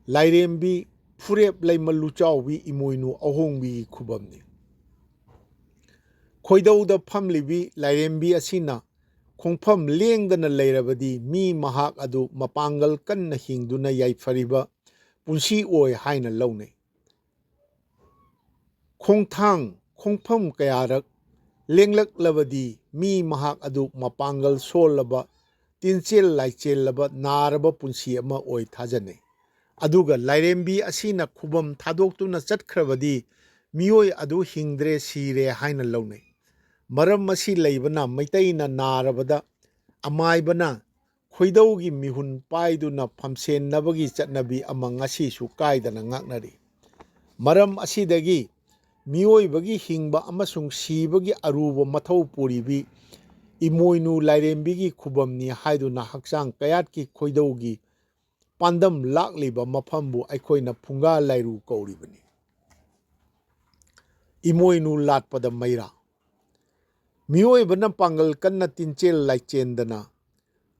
ꯂꯥꯏꯔꯦꯝꯕꯤ ꯐꯨꯔꯦꯞ ꯂꯩꯃ ꯂꯨꯆꯥꯎꯕꯤ ꯏꯃꯣꯏꯅꯨ ꯑꯍꯣꯡꯕꯤꯒꯤ ꯈꯨꯕꯝꯅꯤ꯫ ꯈꯣꯏꯗꯧꯗ ꯐꯝꯂꯤꯕꯤ ꯂꯥꯏꯔꯦꯝꯕꯤ ꯑꯁꯤꯅ ꯈꯣꯡꯐꯝ ꯂꯦꯡꯗꯅ ꯂꯩꯔꯕꯗꯤ ꯃꯤ ꯃꯍꯥꯛ ꯑꯗꯨ ꯃꯄꯥꯡꯒꯜ ꯀꯟꯅ ꯍꯤꯡꯗꯨꯅ ꯌꯥꯏꯐꯔꯤꯕ ꯄꯨꯟꯁꯤ ꯑꯣꯏ ꯍꯥꯏꯅ ꯂꯧꯅꯩ꯫ ꯈꯣꯡꯊꯥꯡ ꯈꯣꯡꯐꯝ ꯀꯌꯥꯔꯛ ꯂꯦꯡꯂꯛꯂꯕꯗꯤ ꯃꯤ ꯃꯍꯥꯛ ꯑꯗꯨ ꯃꯄꯥꯡꯒꯜ ꯁꯣꯜꯂꯕ, ꯇꯤꯟꯆꯦꯜ ꯂꯥꯏꯆꯦꯜꯂꯕ, ꯅꯥꯔꯕ ꯄꯨꯟꯁꯤ ꯑꯃ ꯑꯣꯏ ꯊꯥꯖꯅꯩ꯫ ꯑꯗꯨꯒ ꯂꯥꯏꯔꯦꯝꯕꯤ ꯑꯁꯤꯅ ꯈꯨꯕꯝ ꯊꯥꯗꯣꯛꯇꯨꯅ ꯆꯠꯈ꯭ꯔꯕꯗꯤ ꯃꯤꯑꯣꯏ ꯑꯗꯨ ꯍꯤꯡꯗ꯭ꯔꯦ, ꯁꯤꯔꯦ ꯍꯥꯏꯅ ꯂꯧꯅꯩ꯫ ꯃꯔꯝ ꯑꯁꯤ ꯂꯩꯕꯅ ꯃꯩꯇꯩꯅ ꯅꯥꯔꯕꯗ ꯑꯃꯥꯏꯕꯅ ꯈꯣꯏꯗꯧꯒꯤ ꯃꯤꯍꯨꯟ ꯄꯥꯏꯗꯨꯅ ꯐꯝꯁꯦꯟꯅꯕꯒꯤ ꯆꯠꯅꯕꯤ ꯑꯃ ꯉꯁꯤꯁꯨ ꯀꯥꯏꯗꯅ ꯉꯥꯛꯅꯔꯤ꯫ ꯃꯔꯝ ꯑꯁꯤꯗꯒꯤ ꯃꯤꯑꯣꯏꯕꯒꯤ ꯍꯤꯡꯕ ꯑꯃꯁꯨꯡ ꯁꯤꯕꯒꯤ ꯑꯔꯨꯕ ꯃꯊꯧ ꯄꯨꯔꯤꯕꯤ ꯏꯃꯣꯏꯅꯨ ꯂꯥꯏꯔꯦꯝꯕꯤꯒꯤ ꯈꯨꯕꯝꯅꯤ ꯍꯥꯏꯗꯨꯅ ꯍꯛꯆꯥꯡ ꯀꯌꯥꯠꯀꯤ ꯈꯣꯏꯗꯧꯒꯤ ꯄꯥꯟꯗꯝ ꯂꯥꯛꯂꯤꯕ ꯃꯐꯝꯕꯨ ꯑꯩꯈꯣꯏꯅ ꯐꯨꯡꯒꯥ ꯂꯥꯏꯔꯨ ꯀꯧꯔꯤꯕꯅꯤ꯫ ꯏꯃꯣꯏꯅꯨ ꯂꯥꯠꯄꯗ ꯃꯩꯔꯥ꯫ ꯃꯤꯑꯣꯏꯕꯅ ꯄꯥꯡꯒꯜ ꯀꯟꯅ ꯇꯤꯟꯆꯦꯜ ꯂꯥꯏꯆꯦꯟꯗꯅ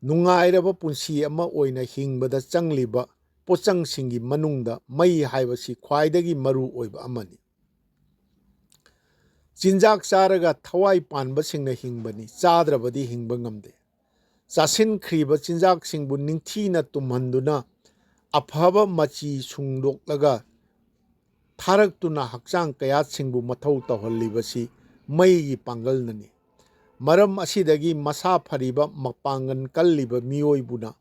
ꯅꯨꯡꯉꯥꯏꯔꯕ ꯄꯨꯟꯁꯤ ꯑꯃ ꯑꯣꯏꯅ ꯍꯤꯡꯕꯗ ꯆꯪꯂꯤꯕ ꯄꯣꯠꯆꯪꯁꯤꯡꯒꯤ ꯃꯅꯨꯡꯗ ꯃꯩ ꯍꯥꯏꯕꯁꯤ ꯈ꯭ꯋꯥꯏꯗꯒꯤ ꯃꯔꯨ ꯑꯣꯏꯕ ꯑꯃꯅꯤ꯫ ꯆꯤꯟꯖꯥꯛ ꯆꯥꯔꯒ ꯊꯋꯥꯏ ꯄꯥꯟꯕꯁꯤꯡꯅ ꯍꯤꯡꯕꯅꯤ, ꯆꯥꯗ꯭ꯔꯕꯗꯤ ꯍꯤꯡꯕ ꯉꯝꯗꯦ꯫ ꯆꯥꯁꯤꯟꯈ꯭ꯔꯤꯕ ꯆꯤꯟꯖꯥꯛꯁꯤꯡꯕꯨ ꯅꯤꯡꯊꯤꯅ ꯇꯨꯝꯍꯟꯗꯨꯅ ꯑꯐꯕ ꯃꯆꯤ ꯁꯨꯡꯗꯣꯛꯂꯒ ꯊꯥꯔꯛꯇꯨꯅ ꯍꯛꯆꯥꯡ ꯀꯌꯥꯠꯁꯤꯡꯕꯨ ꯃꯊꯧ ꯇꯧꯍꯜꯂꯤꯕꯁꯤ ꯃꯩꯒꯤ ꯄꯥꯡꯒꯜꯅꯅꯤ꯫ ꯃꯔꯝ ꯑꯁꯤꯗꯒꯤ ꯃꯁꯥ ꯐꯔꯤꯕ, ꯃꯄꯥꯡꯒꯜ ꯀꯜꯂꯤꯕ ꯃꯤꯑꯣꯏꯕꯨꯅ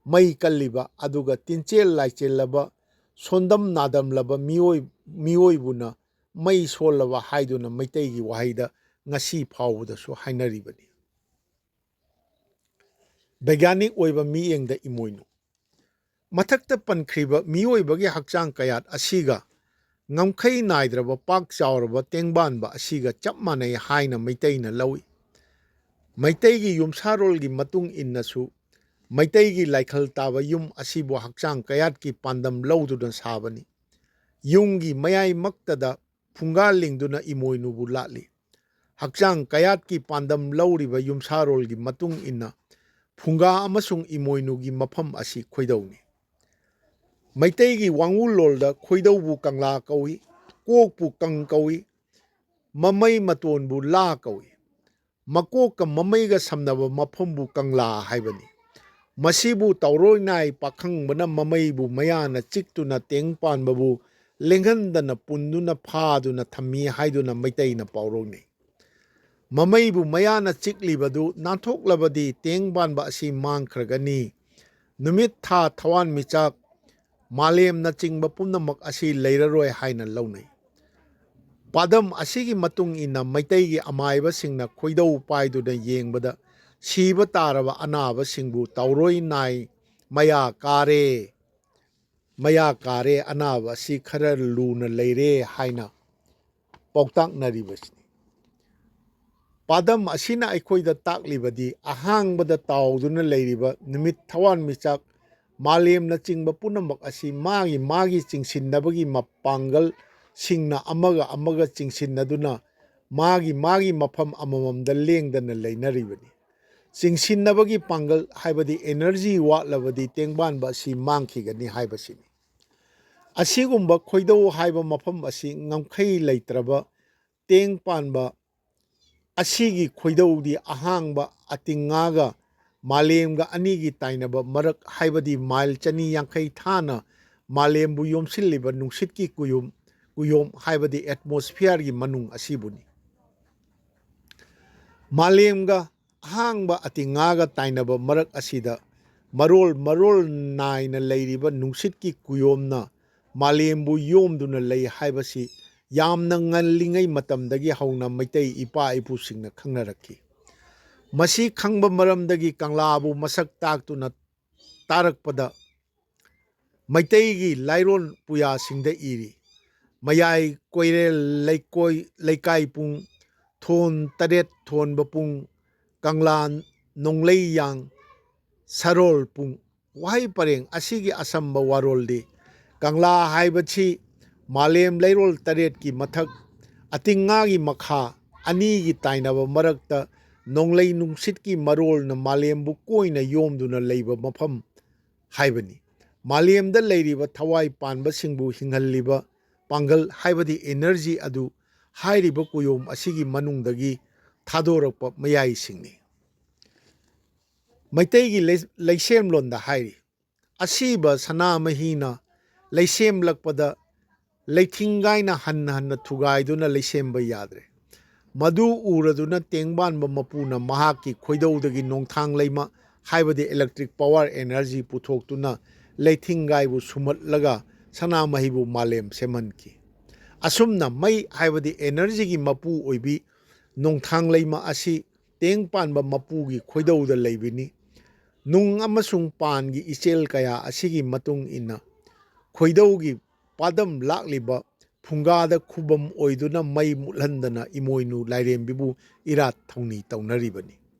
ꯃꯩ ꯀꯜꯂꯤꯕ, ꯑꯗꯨꯒ ꯇꯤꯟꯆꯦꯜ ꯂꯥꯏꯆꯦꯜꯂꯕ, ꯁꯣꯟꯗꯝ ꯅꯥꯗꯝꯂꯕ ꯃꯤꯑꯣꯏ-, ꯃꯤꯑꯣꯏꯕꯨꯅ ꯃꯩ ꯁꯣꯜꯂꯕ ꯍꯥꯏꯗꯨꯅ ꯃꯩꯇꯩꯒꯤ ꯋꯥꯍꯩꯗ ꯉꯁꯤ ꯐꯥꯎꯕꯗꯁꯨ ꯍꯥꯏꯅꯔꯤꯕꯅꯤ꯫ ꯕꯩꯒ꯭ꯌꯥꯅꯤꯛ ꯑꯣꯏꯕ ꯃꯤꯠꯌꯦꯡꯗ ꯏꯃꯣꯏꯅꯨ꯫ ꯃꯊꯛꯇ ꯄꯟꯈ꯭ꯔꯤꯕ ꯃꯤꯑꯣꯏꯕꯒꯤ ꯍꯛꯆꯥꯡ ꯀꯌꯥꯠ ꯑꯁꯤꯒ ꯉꯝꯈꯩ ꯅꯥꯏꯗ꯭ꯔꯕ ꯄꯥꯛ ꯆꯥꯎꯔꯕ ꯇꯦꯡꯕꯥꯟꯕ ꯑꯁꯤꯒ ꯆꯞ ꯃꯥꯟꯅꯩ ꯍꯥꯏꯅ ꯃꯩꯇꯩꯅ ꯂꯧꯏ꯫ ꯃꯩꯇꯩꯒꯤ ꯌꯨꯝꯁꯥꯔꯣꯜꯒꯤ ꯃꯇꯨꯡ ꯏꯟꯅꯁꯨ ꯃꯩꯇꯩꯒꯤ ꯂꯥꯏꯈꯜ ꯇꯥꯕ ꯌꯨꯝ ꯑꯁꯤꯕꯨ ꯍꯛꯆꯥꯡ ꯀꯌꯥꯠꯀꯤ ꯄꯥꯟꯗꯝ ꯂꯧꯗꯨꯅ ꯁꯥꯕꯅꯤ꯫ ꯌꯨꯝꯒꯤ ꯃꯌꯥꯏꯃꯛꯇꯗ ꯐꯨꯡꯒꯥ ꯂꯤꯡꯗꯨꯅ ꯏꯃꯣꯏꯅꯨꯕꯨ ꯂꯥꯠꯂꯤ꯫ ꯍꯛꯆꯥꯡ ꯀꯌꯥꯠꯀꯤ ꯄꯥꯟꯗꯝ ꯂꯧꯔꯤꯕ ꯌꯨꯝꯁꯥꯔꯣꯜꯒꯤ ꯃꯇꯨꯡ ꯏꯟꯅ ꯐꯨꯡꯒꯥ ꯑꯃꯁꯨꯡ ꯏꯃꯣꯏꯅꯨꯒꯤ ꯃꯐꯝ ꯑꯁꯤ ꯈꯣꯏꯗꯧꯅꯤ꯫ ꯃꯩꯇꯩꯒꯤ ꯋꯥꯉꯨꯂꯣꯜꯗ ꯈꯣꯏꯗꯧꯕꯨ ꯀꯪꯂꯥ ꯀꯧꯏ, ꯀꯣꯛꯄꯨ ꯀꯪ ꯀꯧꯏ, ꯃꯃꯩ ꯃꯇꯣꯟꯕꯨ ꯂꯥ ꯀꯧꯏ꯫ ꯃꯀꯣꯛꯀ ꯃꯃꯩꯒ ꯁꯝꯅꯕ ꯃꯐꯝꯕꯨ ꯀꯪꯂꯥ ꯍꯥꯏꯕꯅꯤ꯫ ꯃꯁꯤꯕꯨ ꯇꯥꯎꯔꯣꯏ ꯅꯥꯏ ꯄꯥꯈꯪꯕꯅ ꯃꯃꯩꯕꯨ ꯃꯌꯥꯅ ꯆꯤꯛꯇꯨꯅ ꯇꯦꯡ ꯄꯥꯟꯕꯕꯨ ꯂꯦꯡꯍꯟꯗꯅ ꯄꯨꯟꯗꯨꯅ ꯐꯥꯗꯨꯅ ꯊꯝꯃꯤ ꯍꯥꯏꯗꯨꯅ ꯃꯩꯇꯩꯅ ꯄꯥꯎꯔꯧꯅꯩ꯫ ꯃꯃꯩꯕꯨ ꯃꯌꯥꯅ ꯆꯤꯛꯂꯤꯕꯗꯨ ꯅꯥꯟꯊꯣꯛꯂꯕꯗꯤ ꯇꯦꯡ ꯄꯥꯟꯕ ꯑꯁꯤ ꯃꯥꯡꯈ꯭ꯔꯒꯅꯤ꯫ ꯅꯨꯃꯤꯠ, ꯊꯥ, ꯊꯋꯥꯟꯃꯤꯆꯥꯛ, ꯃꯥꯂꯦꯝꯅꯆꯤꯡꯕ ꯄꯨꯝꯅꯃꯛ ꯑꯁꯤ ꯂꯩꯔꯔꯣꯏ ꯍꯥꯏꯅ ꯂꯧꯅꯩ꯫ ꯄꯥꯗꯝ ꯑꯁꯤꯒꯤ ꯃꯇꯨꯡ ꯏꯟꯅ ꯃꯩꯇꯩꯒꯤ ꯑꯃꯥꯏꯕꯁꯤꯡꯅ ꯈꯣꯏꯗꯧ ꯄꯥꯏꯗꯨꯅ ꯌꯦꯡꯕꯗ ꯁꯤꯕ ꯇꯥꯔꯕ ꯑꯅꯥꯕꯁꯤꯡꯕꯨ ꯇꯥꯎꯔꯣꯏ ꯅꯥꯏ, ꯃꯌꯥ ꯀꯥꯔꯦ, ꯃꯌꯥ ꯀꯥꯔꯦ, ꯑꯅꯥꯕ ꯑꯁꯤ ꯈꯔ ꯂꯨꯅ ꯂꯩꯔꯦ ꯍꯥꯏꯅ ꯄꯥꯎꯇꯥꯛꯅꯔꯤꯕꯁꯤꯅꯤ꯫ ꯄꯥꯗꯝ ꯑꯁꯤꯅ ꯑꯩꯈꯣꯏꯗ ꯇꯥꯛꯂꯤꯕꯗꯤ ꯑꯍꯥꯡꯕꯗ ꯇꯥꯎꯗꯨꯅ ꯂꯩꯔꯤꯕ ꯅꯨꯃꯤꯠ, ꯊꯋꯥꯟꯃꯤꯆꯥꯛ, ꯃꯥꯂꯦꯝꯅꯆꯤꯡꯕ ꯄꯨꯝꯅꯃꯛ ꯑꯁꯤ ꯃꯥꯒꯤ ꯃꯥꯒꯤ ꯆꯤꯡꯁꯤꯟꯅꯕꯒꯤ ꯃꯄꯥꯡꯒꯜꯁꯤꯡꯅ ꯑꯃꯒ ꯑꯃꯒ ꯆꯤꯡꯁꯤꯟꯅꯗꯨꯅ ꯃꯥꯒꯤ ꯃꯥꯒꯤ ꯃꯐꯝ ꯑꯃꯃꯝꯗ ꯂꯦꯡꯗꯅ ꯂꯩꯅꯔꯤꯕꯅꯤ꯫ ꯆꯤꯡꯁꯤꯟꯅꯕꯒꯤ ꯄꯥꯡꯒꯜ ꯍꯥꯏꯕꯗꯤ energy ꯋꯥꯠꯂꯕꯗꯤ ꯇꯦꯡꯕꯥꯟꯕ ꯑꯁꯤ ꯃꯥꯡꯈꯤꯒꯅꯤ ꯍꯥꯏꯕꯁꯤꯅꯤ꯫ ꯑꯁꯤꯒꯨꯝꯕ ꯈꯣꯏꯗꯧ ꯍꯥꯏꯕ ꯃꯐꯝ ꯑꯁꯤ ꯉꯝꯈꯩ ꯂꯩꯇ꯭ꯔꯕ ꯇꯦꯡ ꯄꯥꯟꯕ ꯑꯁꯤꯒꯤ ꯈꯣꯏꯗꯧꯗꯤ ꯑꯍꯥꯡꯕ ꯑꯇꯤꯡꯉꯥꯒ ꯃꯥꯂꯦꯝꯒ ꯑꯅꯤꯒꯤ ꯇꯥꯏꯅꯕ ꯃꯔꯛ ꯍꯥꯏꯕꯗꯤ ꯃꯥꯏꯜ ꯆꯅꯤ ꯌꯥꯡꯈꯩ ꯊꯥꯅ ꯃꯥꯂꯦꯝꯕꯨ ꯌꯣꯝꯁꯤꯜꯂꯤꯕ ꯅꯨꯡꯁꯤꯠꯀꯤ ꯀꯨꯌꯨꯝ, ꯀꯨꯌꯣꯝ ꯍꯥꯏꯕꯗꯤ atmosphereꯒꯤ ꯃꯅꯨꯡ ꯑꯁꯤꯕꯨꯅꯤ꯫ ꯃꯥꯂꯦꯝꯒ ꯑꯍꯥꯡꯕ ꯑꯇꯤꯉꯥꯒ ꯇꯥꯏꯅꯕ ꯃꯔꯛ ꯑꯁꯤꯗ ꯃꯔꯣꯜ ꯃꯔꯣꯜ ꯅꯥꯏꯅ ꯂꯩꯔꯤꯕ ꯅꯨꯡꯁꯤꯠꯀꯤ ꯀꯨꯌꯣꯝꯅ ꯃꯥꯂꯦꯝꯕꯨ ꯌꯣꯝꯗꯨꯅ ꯂꯩ ꯍꯥꯏꯕꯁꯤ ꯌꯥꯝꯅ ꯉꯜꯂꯤꯉꯩ ꯃꯇꯝꯗꯒꯤ ꯍꯧꯅ ꯃꯩꯇꯩ ꯏꯄꯥ ꯏꯄꯨꯁꯤꯡꯅ ꯈꯪꯅꯔꯛꯈꯤ꯫ ꯃꯁꯤ ꯈꯪꯕ ꯃꯔꯝꯗꯒꯤ ꯀꯪꯂꯥꯕꯨ ꯃꯁꯛ ꯇꯥꯛꯇꯨꯅ ꯇꯥꯔꯛꯄꯗ ꯃꯩꯇꯩꯒꯤ ꯂꯥꯏꯔꯣꯟ ꯄꯨꯌꯥꯁꯤꯡꯗ ꯏꯔꯤ꯫ ꯃꯌꯥꯏ ꯀꯣꯏꯔꯦꯜ ꯂꯩꯀꯣꯏ ꯂꯩꯀꯥꯏ ꯄꯨꯡ, ꯊꯣꯟ ꯇꯔꯦꯠ ꯊꯣꯟꯕ ꯄꯨꯡ, ꯀꯪꯂꯥ ꯅꯣꯡꯂꯩ ꯌꯥꯡ ꯁꯔꯣꯜ ꯄꯨꯡ꯫ ꯋꯥꯍꯩ ꯄꯔꯦꯡ ꯑꯁꯤꯒꯤ ꯑꯁꯝꯕ ꯋꯥꯔꯣꯜꯗꯤ ꯀꯪꯂꯥ ꯍꯥꯏꯕꯁꯤ ꯃꯥꯂꯦꯝ ꯂꯩꯔꯣꯜ ꯇꯔꯦꯠꯀꯤ ꯃꯊꯛ, ꯑꯇꯤꯉꯥꯒꯤ ꯃꯈꯥ, ꯑꯅꯤꯒꯤ ꯇꯥꯏꯅꯕ ꯃꯔꯛꯇ ꯅꯣꯡꯂꯩ ꯅꯨꯡꯁꯤꯠꯀꯤ ꯃꯔꯣꯜꯅ ꯃꯥꯂꯦꯝꯕꯨ ꯀꯣꯏꯅ ꯌꯣꯝꯗꯨꯅ ꯂꯩꯕ ꯃꯐꯝ ꯍꯥꯏꯕꯅꯤ꯫ ꯃꯥꯂꯦꯝꯗ ꯂꯩꯔꯤꯕ ꯊꯋꯥꯏ ꯄꯥꯟꯕꯁꯤꯡꯕꯨ ꯍꯤꯡꯍꯜꯂꯤꯕ ꯄꯥꯡꯒꯜ ꯍꯥꯏꯕꯗꯤ energy ꯑꯗꯨ ꯍꯥꯏꯔꯤꯕ ꯀꯨꯌꯣꯝ ꯑꯁꯤꯒꯤ ꯃꯅꯨꯡꯗꯒꯤ ꯊꯥꯗꯣꯔꯛꯄ ꯃꯌꯥꯏꯁꯤꯡꯅꯤ꯫ ꯃꯩꯇꯩꯒꯤ ꯂꯩ-, ꯂꯩꯁꯦꯝꯂꯣꯟꯗ ꯍꯥꯏꯔꯤ, "ꯑꯁꯤꯕ ꯁꯅꯥꯃꯍꯤꯅ ꯂꯩꯁꯦꯝꯂꯛꯄꯗ ꯂꯩꯊꯤꯡꯒꯥꯏꯅ ꯍꯟꯅ ꯍꯟꯅ ꯊꯨꯒꯥꯏꯗꯨꯅ ꯂꯩꯁꯦꯝꯕ ꯌꯥꯗ꯭ꯔꯦ꯫ ꯃꯗꯨ ꯎꯔꯗꯨꯅ ꯇꯦꯡꯕꯥꯟꯕ ꯃꯄꯨꯅ ꯃꯍꯥꯛꯀꯤ ꯈꯣꯏꯗꯧꯗꯒꯤ ꯅꯣꯡꯊꯥꯡ ꯂꯩꯃ ꯍꯥꯏꯕꯗꯤ electric power energy ꯄꯨꯊꯣꯛꯇꯨꯅ ꯂꯩꯊꯤꯡꯒꯥꯏꯕꯨ ꯁꯨꯝꯍꯠꯂꯒ ꯁꯅꯥꯃꯍꯤꯕꯨ ꯃꯥꯂꯦꯝ ꯁꯦꯝꯍꯟꯈꯤ꯫ ꯑꯁꯨꯝꯅ ꯃꯩ ꯍꯥꯏꯕꯗꯤ energyꯒꯤ ꯃꯄꯨ ꯑꯣꯏꯕꯤ ꯅꯣꯡꯊꯥꯡ ꯂꯩꯃ ꯑꯁꯤ ꯇꯦꯡ ꯄꯥꯟꯕ ꯃꯄꯨꯒꯤ ꯈꯣꯏꯗꯧꯗ ꯂꯩꯕꯅꯤ꯫ ꯅꯨꯡ ꯑꯃꯁꯨꯡ ꯄꯥꯟꯒꯤ ꯏꯆꯦꯜ ꯀꯌꯥ ꯑꯁꯤꯒꯤ ꯃꯇꯨꯡ ꯏꯟꯅ ꯈꯣꯏꯗꯧꯒꯤ ꯄꯥꯗꯝ ꯂꯥꯛꯂꯤꯕ ꯐꯨꯡꯒꯥꯗ ꯈꯨꯕꯝ ꯑꯣꯏꯗꯨꯅ ꯃꯩ ꯃꯨꯠꯍꯟꯗꯅ ꯏꯃꯣꯏꯅꯨ ꯂꯥꯏꯔꯦꯝꯕꯤꯕꯨ ꯏꯔꯥꯠ ꯊꯧꯅꯤ ꯇꯧꯅꯔꯤꯕꯅꯤ꯫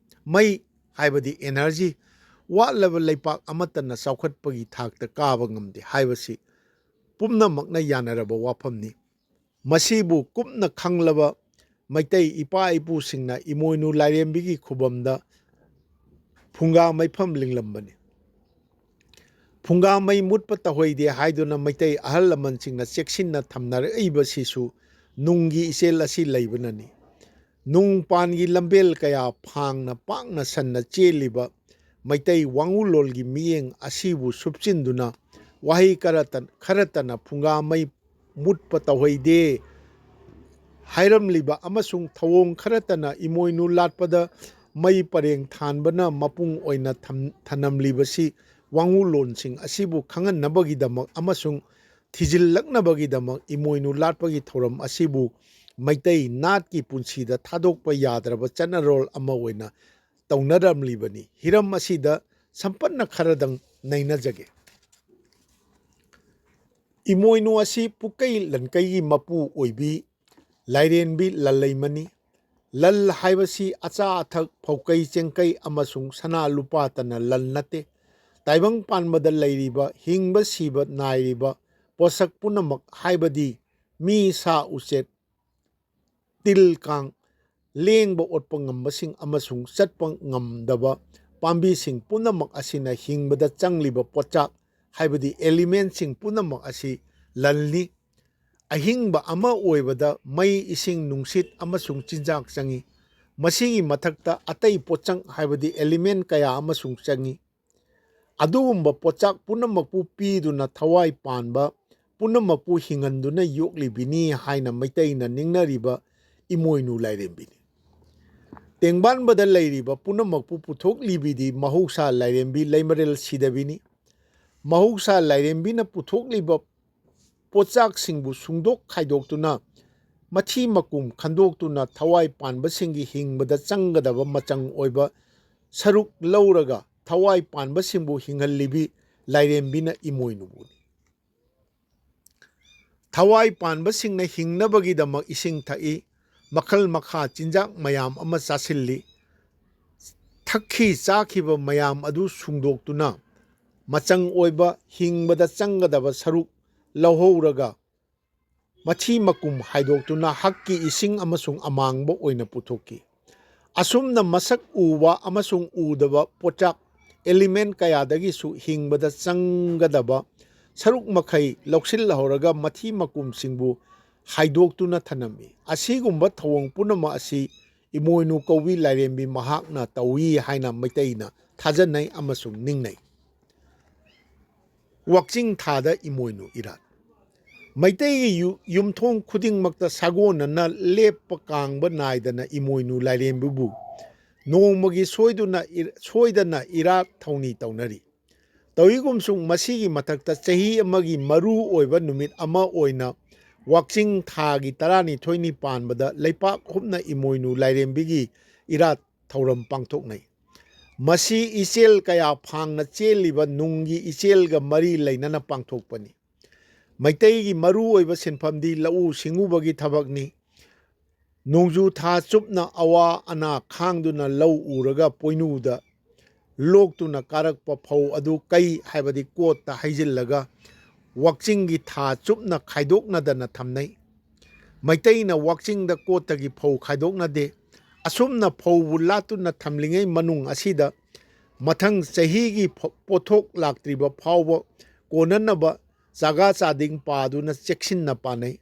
ꯃꯩ ꯍꯥꯏꯕꯗꯤ energy ꯋꯥꯠꯂꯕ ꯂꯩꯄꯥꯛ ꯑꯃꯠꯇꯅ ꯆꯥꯎꯈꯠꯄꯒꯤ ꯊꯥꯛꯇ ꯀꯥꯕ ꯉꯝꯗꯦ ꯍꯥꯏꯕꯁꯤ ꯄꯨꯝꯅꯃꯛꯅ ꯌꯥꯅꯔꯕ ꯋꯥꯐꯝꯅꯤ꯫ ꯃꯁꯤꯕꯨ ꯀꯨꯞꯅ ꯈꯪꯂꯕ ꯃꯩꯇꯩ ꯏꯄꯥ ꯏꯄꯨꯁꯤꯡꯅ ꯏꯃꯣꯏꯅꯨ ꯂꯥꯏꯔꯦꯝꯕꯤꯒꯤ ꯈꯨꯕꯝꯗ ꯐꯨꯡꯒꯥ ꯃꯩꯐꯝ ꯂꯤꯡꯂꯝꯕꯅꯤ꯫ ꯐꯨꯡꯒꯥ ꯃꯩ ꯃꯨꯠꯄ ꯇꯧꯍꯩꯗꯦ ꯍꯥꯏꯗꯨꯅ ꯃꯩꯇꯩ ꯑꯍꯜ ꯂꯃꯟꯁꯤꯡꯅ ꯆꯦꯛꯁꯤꯟꯅ ꯊꯝꯅꯔꯛꯏꯕꯁꯤꯁꯨ ꯅꯨꯡꯒꯤ ꯏꯆꯦꯜ ꯑꯁꯤ ꯂꯩꯕꯅꯅꯤ꯫ ꯅꯨꯡ ꯄꯥꯟꯒꯤ ꯂꯝꯕꯦꯜ ꯀꯌꯥ ꯐꯥꯡꯅ ꯄꯥꯛꯅ ꯁꯟꯅ ꯆꯦꯜꯂꯤꯕ ꯃꯩꯇꯩ ꯋꯥꯉꯨꯂꯣꯟꯒꯤ ꯃꯤꯠꯌꯦꯡ ꯑꯁꯤꯕꯨ ꯁꯨꯞꯆꯤꯟꯗꯨꯅ ꯋꯥꯍꯩ ꯈꯔꯇ-, ꯈꯔꯇꯅ ꯐꯨꯡꯒꯥ ꯃꯩ ꯃꯨꯠꯄ ꯇꯧꯍꯩꯗꯦ, ꯍꯥꯏꯔꯝꯂꯤꯕ ꯑꯃꯁꯨꯡ ꯊꯧꯑꯣꯡ ꯈꯔꯇꯅ ꯏꯃꯣꯏꯅꯨ ꯂꯥꯠꯄꯗ ꯃꯩ ꯄꯔꯦꯡ ꯊꯥꯟꯕꯅ ꯃꯄꯨꯡ ꯑꯣꯏꯅ ꯊꯝ-, ꯊꯅꯝꯂꯤꯕꯁꯤ ꯋꯥꯉꯨꯂꯣꯟꯁꯤꯡ ꯑꯁꯤꯕꯨ ꯈꯪꯍꯟꯅꯕꯒꯤꯗꯃꯛ ꯑꯃꯁꯨꯡ ꯊꯤꯖꯤꯜꯂꯛꯅꯕꯒꯤꯗꯃꯛ ꯏꯃꯣꯏꯅꯨ ꯂꯥꯠꯄꯒꯤ ꯊꯧꯔꯝ ꯑꯁꯤꯕꯨ ꯃꯩꯇꯩ ꯅꯥꯠꯀꯤ ꯄꯨꯟꯁꯤꯗ ꯊꯥꯗꯣꯛꯄ ꯌꯥꯗ꯭ꯔꯕ ꯆꯠꯅꯔꯣꯜ ꯑꯃ ꯑꯣꯏꯅ ꯇꯧꯅꯔꯝꯂꯤꯕꯅꯤ꯫ ꯍꯤꯔꯝ ꯑꯁꯤꯗ ꯁꯝꯄꯟꯅ ꯈꯔꯗꯪ ꯅꯩꯅꯖꯒꯦ꯫ ꯏꯃꯣꯏꯅꯨ ꯑꯁꯤ ꯄꯨꯀꯩ ꯂꯟꯀꯩꯒꯤ ꯃꯄꯨ ꯑꯣꯏꯕꯤ ꯂꯥꯏꯔꯦꯟꯕꯤ ꯂꯜꯂꯩꯃꯅꯤ꯫ ꯂꯜ ꯍꯥꯏꯕꯁꯤ ꯑꯆꯥ ꯑꯊꯛ, ꯐꯧꯀꯩ ꯆꯦꯡꯀꯩ ꯑꯃꯁꯨꯡ ꯁꯅꯥ ꯂꯨꯄꯥꯇꯅ ꯂꯜ ꯅꯠꯇꯦ꯫ ꯇꯥꯏꯕꯪ ꯄꯥꯟꯕꯗ ꯂꯩꯔꯤꯕ ꯍꯤꯡꯕ ꯁꯤꯕ ꯅꯥꯏꯔꯤꯕ ꯄꯣꯠꯁꯛ ꯄꯨꯝꯅꯃꯛ, ꯍꯥꯏꯕꯗꯤ ꯃꯤ, ꯁꯥ ꯎꯆꯦꯛ, ꯇꯤꯜ ꯀꯥꯡ, ꯂꯦꯡꯕ ꯑꯣꯠꯄ ꯉꯝꯕꯁꯤꯡ ꯑꯃꯁꯨꯡ ꯆꯠꯄ ꯉꯝꯗꯕ ꯄꯥꯝꯕꯤꯁꯤꯡ ꯄꯨꯝꯅꯃꯛ ꯑꯁꯤꯅ ꯍꯤꯡꯕꯗ ꯆꯪꯂꯤꯕ ꯄꯣꯠꯆꯥꯛ, ꯍꯥꯏꯕꯗꯤ ꯑꯦꯂꯤꯃꯦꯟꯁꯤꯡ ꯄꯨꯝꯅꯃꯛ ꯑꯁꯤ ꯂꯜꯅꯤ꯫ ꯑꯍꯤꯡꯕ ꯑꯃ ꯑꯣꯏꯕꯗ ꯃꯩ, ꯏꯁꯤꯡ, ꯅꯨꯡꯁꯤꯠ ꯑꯃꯁꯨꯡ ꯆꯤꯟꯖꯥꯛ ꯆꯪꯏ꯫ ꯃꯁꯤꯒꯤ ꯃꯊꯛꯇ ꯑꯇꯩ ꯄꯣꯠꯆꯪ, ꯍꯥꯏꯕꯗꯤ ꯑꯦꯂꯤꯃꯦꯟ ꯀꯌꯥ ꯑꯃꯁꯨꯡ ꯆꯪꯏ꯫ ꯑꯗꯨꯒꯨꯝꯕ ꯄꯣꯠꯆꯥꯛ ꯄꯨꯝꯅꯃꯛꯄꯨ ꯄꯤꯗꯨꯅ ꯊꯋꯥꯏ ꯄꯥꯟꯕ ꯄꯨꯝꯅꯃꯛꯄꯨ ꯍꯤꯡꯍꯟꯗꯨꯅ ꯌꯣꯛꯂꯤꯕꯤꯅꯤ ꯍꯥꯏꯅ ꯃꯩꯇꯩꯅ ꯅꯤꯡꯅꯔꯤꯕ ꯏꯃꯣꯏꯅꯨ ꯂꯥꯏꯔꯦꯝꯕꯤꯅꯤ꯫ ꯇꯦꯡꯕꯥꯟꯕꯗ ꯂꯩꯔꯤꯕ ꯄꯨꯝꯅꯃꯛꯄꯨ ꯄꯨꯊꯣꯛꯂꯤꯕꯤꯗꯤ ꯃꯍꯧꯁꯥ ꯂꯥꯏꯔꯦꯝꯕꯤ ꯂꯩꯃꯔꯦꯜ ꯁꯤꯗꯕꯤꯅꯤ꯫ ꯃꯍꯧꯁꯥ ꯂꯥꯏꯔꯦꯝꯕꯤꯅ ꯄꯨꯊꯣꯛꯂꯤꯕ ꯄꯣꯠꯆꯥꯛꯁꯤꯡꯕꯨ ꯁꯨꯡꯗꯣꯛ ꯈꯥꯏꯗꯣꯛꯇꯨꯅ ꯃꯊꯤ ꯃꯀꯨꯝ ꯈꯟꯗꯣꯛꯇꯨꯅ ꯊꯋꯥꯏ ꯄꯥꯟꯕꯁꯤꯡꯒꯤ ꯍꯤꯡꯕꯗ ꯆꯪꯒꯗꯕ ꯃꯆꯪ ꯑꯣꯏꯕ ꯁꯔꯨꯛ ꯂꯧꯔꯒ ꯊꯋꯥꯏ ꯄꯥꯟꯕꯁꯤꯡꯕꯨ ꯍꯤꯡꯍꯜꯂꯤꯕꯤ ꯂꯥꯏꯔꯦꯝꯕꯤꯅ ꯏꯃꯣꯏꯅꯨꯕꯨꯅꯤ꯫ ꯊꯋꯥꯏ ꯄꯥꯟꯕꯁꯤꯡꯅ ꯍꯤꯡꯅꯕꯒꯤꯗꯃꯛ ꯏꯁꯤꯡ ꯊꯛꯏ, ꯃꯈꯜ ꯃꯈꯥ ꯆꯤꯟꯖꯥꯛ ꯃꯌꯥꯝ ꯑꯃ ꯆꯥꯁꯤꯜꯂꯤ꯫ ꯊꯛꯈꯤ ꯆꯥꯈꯤꯕ ꯃꯌꯥꯝ ꯑꯗꯨ ꯁꯨꯡꯗꯣꯛꯇꯨꯅ ꯃꯆꯪ ꯑꯣꯏꯕ ꯍꯤꯡꯕꯗ ꯆꯪꯒꯗꯕ ꯁꯔꯨꯛ ꯂꯧꯍꯧꯔꯒ ꯃꯊꯤ ꯃꯀꯨꯝ ꯍꯥꯏꯗꯣꯛꯇꯨꯅ ꯍꯛꯀꯤ ꯏꯁꯤꯡ ꯑꯃꯁꯨꯡ ꯑꯃꯥꯡꯕ ꯑꯣꯏꯅ ꯄꯨꯊꯣꯛꯈꯤ꯫ ꯑꯁꯨꯝꯅ ꯃꯁꯛ ꯎꯕ ꯑꯃꯁꯨꯡ ꯎꯗꯕ ꯄꯣꯠꯆꯥꯛ, ꯑꯦꯂꯤꯃꯦꯟ ꯀꯌꯥꯗꯒꯤꯁꯨ ꯍꯤꯡꯕꯗ ꯆꯪꯒꯗꯕ ꯁꯔꯨꯛ ꯃꯈꯩ ꯂꯧꯁꯤꯜꯍꯧꯔꯒ ꯃꯊꯤ ꯃꯀꯨꯝꯁꯤꯡꯕꯨ ꯍꯥꯏꯗꯣꯛꯇꯨꯅ ꯊꯅꯝꯃꯤ꯫ ꯑꯁꯤꯒꯨꯝꯕ ꯊꯧꯑꯣꯡ ꯄꯨꯝꯅꯃꯛ ꯑꯁꯤ ꯏꯃꯣꯏꯅꯨ ꯀꯧꯕꯤ ꯂꯥꯏꯔꯦꯝꯕꯤ ꯃꯍꯥꯛꯅ ꯇꯧꯏ ꯍꯥꯏꯅ ꯃꯩꯇꯩꯅ ꯊꯥꯖꯅꯩ ꯑꯃꯁꯨꯡ ꯅꯤꯡꯅꯩ꯫ ꯋꯥꯛꯆꯤꯡ ꯊꯥꯗ ꯏꯃꯣꯏꯅꯨ ꯏꯔꯥꯠ꯫ ꯃꯩꯇꯩꯒꯤ ꯌꯨꯝꯊꯣꯡ ꯈꯨꯗꯤꯡꯃꯛꯇ ꯁꯥꯒꯣꯟꯅꯅ ꯂꯦꯞꯄ ꯀꯥꯡꯕ ꯅꯥꯏꯗꯅ ꯏꯃꯣꯏꯅꯨ ꯂꯥꯏꯔꯦꯝꯕꯤꯕꯨ ꯅꯣꯡꯃꯒꯤ ꯁꯣꯏꯗꯨꯅ ꯁꯣꯏꯗꯅ ꯏꯔꯥꯠ ꯊꯧꯅꯤ ꯇꯧꯅꯔꯤ꯫ ꯇꯧꯏꯒꯨꯝꯁꯨꯡ ꯃꯁꯤꯒꯤ ꯃꯊꯛꯇ ꯆꯍꯤ ꯑꯃꯒꯤ ꯃꯔꯨ ꯑꯣꯏꯕ ꯅꯨꯃꯤꯠ ꯑꯃ ꯑꯣꯏꯅ ꯋꯥꯛꯆꯤꯡ ꯊꯥꯒꯤ ꯇꯔꯥꯅꯤꯊꯣꯏꯅꯤ ꯄꯥꯟꯕꯗ ꯂꯩꯄꯥꯛ ꯍꯨꯞꯅ ꯏꯃꯣꯏꯅꯨ ꯂꯥꯏꯔꯦꯝꯕꯤꯒꯤ ꯏꯔꯥꯠ ꯊꯧꯔꯝ ꯄꯥꯡꯊꯣꯛꯅꯩ꯫ ꯃꯁꯤ ꯏꯆꯦꯜ ꯀꯌꯥ ꯐꯥꯡꯅ ꯆꯦꯜꯂꯤꯕ ꯅꯨꯡꯒꯤ ꯏꯆꯦꯜꯒ ꯃꯔꯤ ꯂꯩꯅꯅ ꯄꯥꯡꯊꯣꯛꯄꯅꯤ꯫ ꯃꯩꯇꯩꯒꯤ ꯃꯔꯨ ꯑꯣꯏꯕ ꯁꯤꯟꯐꯝꯗꯤ ꯂꯧꯎ ꯁꯤꯡꯎꯕꯒꯤ ꯊꯕꯛꯅꯤ꯫ ꯅꯣꯡꯖꯨ ꯊꯥ ꯆꯨꯞꯅ ꯑꯋꯥ ꯑꯅꯥ ꯈꯥꯡꯗꯨꯅ ꯂꯧ ꯎꯔꯒ ꯄꯣꯏꯅꯨꯗ ꯂꯣꯛꯇꯨꯅ ꯀꯥꯔꯛꯄ ꯐꯧ ꯑꯗꯨ ꯀꯩ ꯍꯥꯏꯕꯗꯤ ꯀꯣꯠꯇ ꯍꯩꯖꯤꯜꯂꯒ ꯋꯥꯛꯆꯤꯡꯒꯤ ꯊꯥ ꯆꯨꯞꯅ ꯈꯥꯏꯗꯣꯛꯅꯗꯅ ꯊꯝꯅꯩ꯫ ꯃꯩꯇꯩꯅ ꯋꯥꯛꯆꯤꯡꯗ ꯀꯣꯠꯇꯒꯤ ꯐꯧ ꯈꯥꯏꯗꯣꯛꯅꯗꯦ꯫ ꯑꯁꯨꯝꯅ ꯐꯧꯕꯨ ꯂꯥꯠꯇꯨꯅ ꯊꯝꯂꯤꯉꯩ ꯃꯅꯨꯡ ꯑꯁꯤꯗ ꯃꯊꯪ ꯆꯍꯤꯒꯤ ꯄꯣꯠꯊꯣꯛ ꯂꯥꯛꯇ꯭ꯔꯤꯕ ꯐꯥꯎꯕ ꯀꯣꯟꯅꯅꯕ ꯆꯥꯒꯥ ꯆꯥꯗꯤꯡ ꯄꯥꯗꯨꯅ ꯆꯦꯛꯁꯤꯟꯅ ꯄꯥꯟꯅꯩ꯫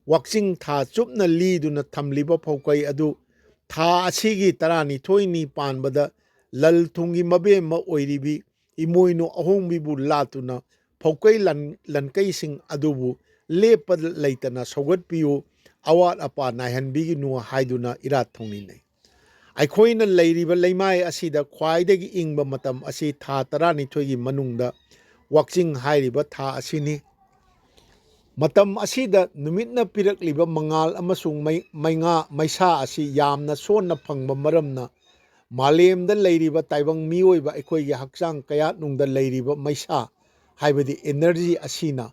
ꯋꯥꯛꯆꯤꯡ ꯊꯥ ꯆꯨꯞꯅ ꯂꯤꯗꯨꯅ ꯊꯝꯂꯤꯕ ꯐꯧꯀꯩ ꯑꯗꯨ ꯊꯥ ꯑꯁꯤꯒꯤ ꯇꯔꯥꯅꯤꯊꯣꯏꯅꯤ ꯄꯥꯟꯕꯗ ꯂꯜ ꯊꯨꯝꯒꯤ ꯃꯕꯦꯝꯃ ꯑꯣꯏꯔꯤꯕꯤ ꯏꯃꯣꯏꯅꯨ ꯑꯍꯣꯡꯕꯤꯕꯨ ꯂꯥꯠꯇꯨꯅ ꯐꯧꯀꯩ ꯂꯟ-, ꯂꯟꯀꯩꯁꯤꯡ ꯑꯗꯨꯕꯨ ꯂꯦꯞꯄ ꯂꯩꯇꯅ ꯁꯧꯒꯠꯄꯤꯌꯨ, ꯑꯋꯥꯠ ꯑꯄꯥ ꯅꯥꯏꯍꯟꯕꯤꯒꯅꯨ ꯍꯥꯏꯗꯨꯅ ꯏꯔꯥꯠ ꯊꯧꯅꯤꯅꯩ꯫ ꯑꯩꯈꯣꯏꯅ ꯂꯩꯔꯤꯕ ꯂꯩꯃꯥꯏ ꯑꯁꯤꯗ ꯈ꯭ꯋꯥꯏꯗꯒꯤ ꯏꯪꯕ ꯃꯇꯝ ꯑꯁꯤ ꯊꯥ ꯇꯔꯥꯅꯤꯊꯣꯏꯒꯤ ꯃꯅꯨꯡꯗ ꯋꯥꯛꯆꯤꯡ ꯍꯥꯏꯔꯤꯕ ꯊꯥ ꯑꯁꯤꯅꯤ꯫ ꯃꯇꯝ ꯑꯁꯤꯗ ꯅꯨꯃꯤꯠꯅ ꯄꯤꯔꯛꯂꯤꯕ ꯃꯉꯥꯜ ꯑꯃꯁꯨꯡ ꯃꯩ-, ꯃꯩꯉꯥ-, ꯃꯩꯁꯥ ꯑꯁꯤ ꯌꯥꯝꯅ ꯁꯣꯟꯅ ꯐꯪꯕ ꯃꯔꯝꯅ ꯃꯥꯂꯦꯝꯗ ꯂꯩꯔꯤꯕ ꯇꯥꯏꯕꯪ ꯃꯤꯑꯣꯏꯕ ꯑꯩꯈꯣꯏꯒꯤ ꯍꯛꯆꯥꯡ ꯀꯌꯥꯠꯅꯨꯡꯗ ꯂꯩꯔꯤꯕ ꯃꯩꯁꯥ ꯍꯥꯏꯕꯗꯤ energy ꯑꯁꯤꯅ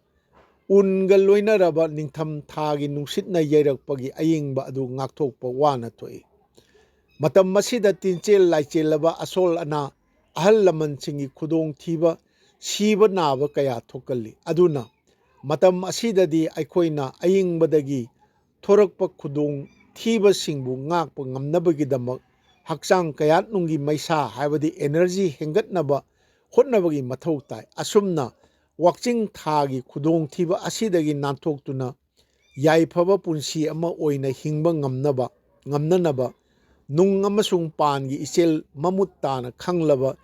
ꯎꯟꯒ ꯂꯣꯏꯅꯔꯕ ꯅꯤꯡꯊꯝ ꯊꯥꯒꯤ ꯅꯨꯡꯁꯤꯠꯅ ꯌꯩꯔꯛꯄꯒꯤ ꯑꯌꯤꯡꯕ ꯑꯗꯨ ꯉꯥꯛꯊꯣꯛꯄ ꯋꯥꯅ ꯊꯣꯛꯏ꯫ ꯃꯇꯝ ꯑꯁꯤꯗ ꯇꯤꯟꯆꯦꯜ ꯂꯥꯏꯆꯦꯜꯂꯕ ꯑꯁꯣꯜ ꯑꯅꯥ, ꯑꯍꯜ ꯂꯃꯟꯁꯤꯡꯒꯤ ꯈꯨꯗꯣꯡꯊꯤꯕ, ꯁꯤꯕ ꯅꯥꯕ ꯀꯌꯥ ꯊꯣꯛꯀꯜꯂꯤ꯫ ꯑꯗꯨꯅ ꯃꯇꯝ ꯑꯁꯤꯗꯗꯤ ꯑꯩꯈꯣꯏꯅ ꯑꯌꯤꯡꯕꯗꯒꯤ ꯊꯣꯔꯛꯄ ꯈꯨꯗꯣꯡ ꯊꯤꯕꯁꯤꯡꯕꯨ ꯉꯥꯛꯄ ꯉꯝꯅꯕꯒꯤꯗꯃꯛ ꯍꯛꯆꯥꯡ ꯀꯌꯥꯠꯅꯨꯡꯒꯤ ꯃꯩꯁꯥ ꯍꯥꯏꯕꯗꯤ energy ꯍꯦꯟꯒꯠꯅꯕ ꯍꯣꯠꯅꯕꯒꯤ ꯃꯊꯧ ꯇꯥꯏ꯫ ꯑꯁꯨꯝꯅ ꯋꯥꯛꯆꯤꯡ ꯊꯥꯒꯤ ꯈꯨꯗꯣꯡꯊꯤꯕ ꯑꯁꯤꯗꯒꯤ ꯅꯥꯟꯊꯣꯛꯇꯨꯅ ꯌꯥꯏꯐꯕ ꯄꯨꯟꯁꯤ ꯑꯃ ꯑꯣꯏꯅ ꯍꯤꯡꯕ ꯉꯝꯅꯕ, ꯉꯝꯅꯅꯕ ꯅꯨꯡ ꯑꯃꯁꯨꯡ ꯄꯥꯟꯒꯤ ꯏꯆꯦꯜ ꯃꯃꯨꯠ ꯇꯥꯅ ꯈꯪꯂꯕ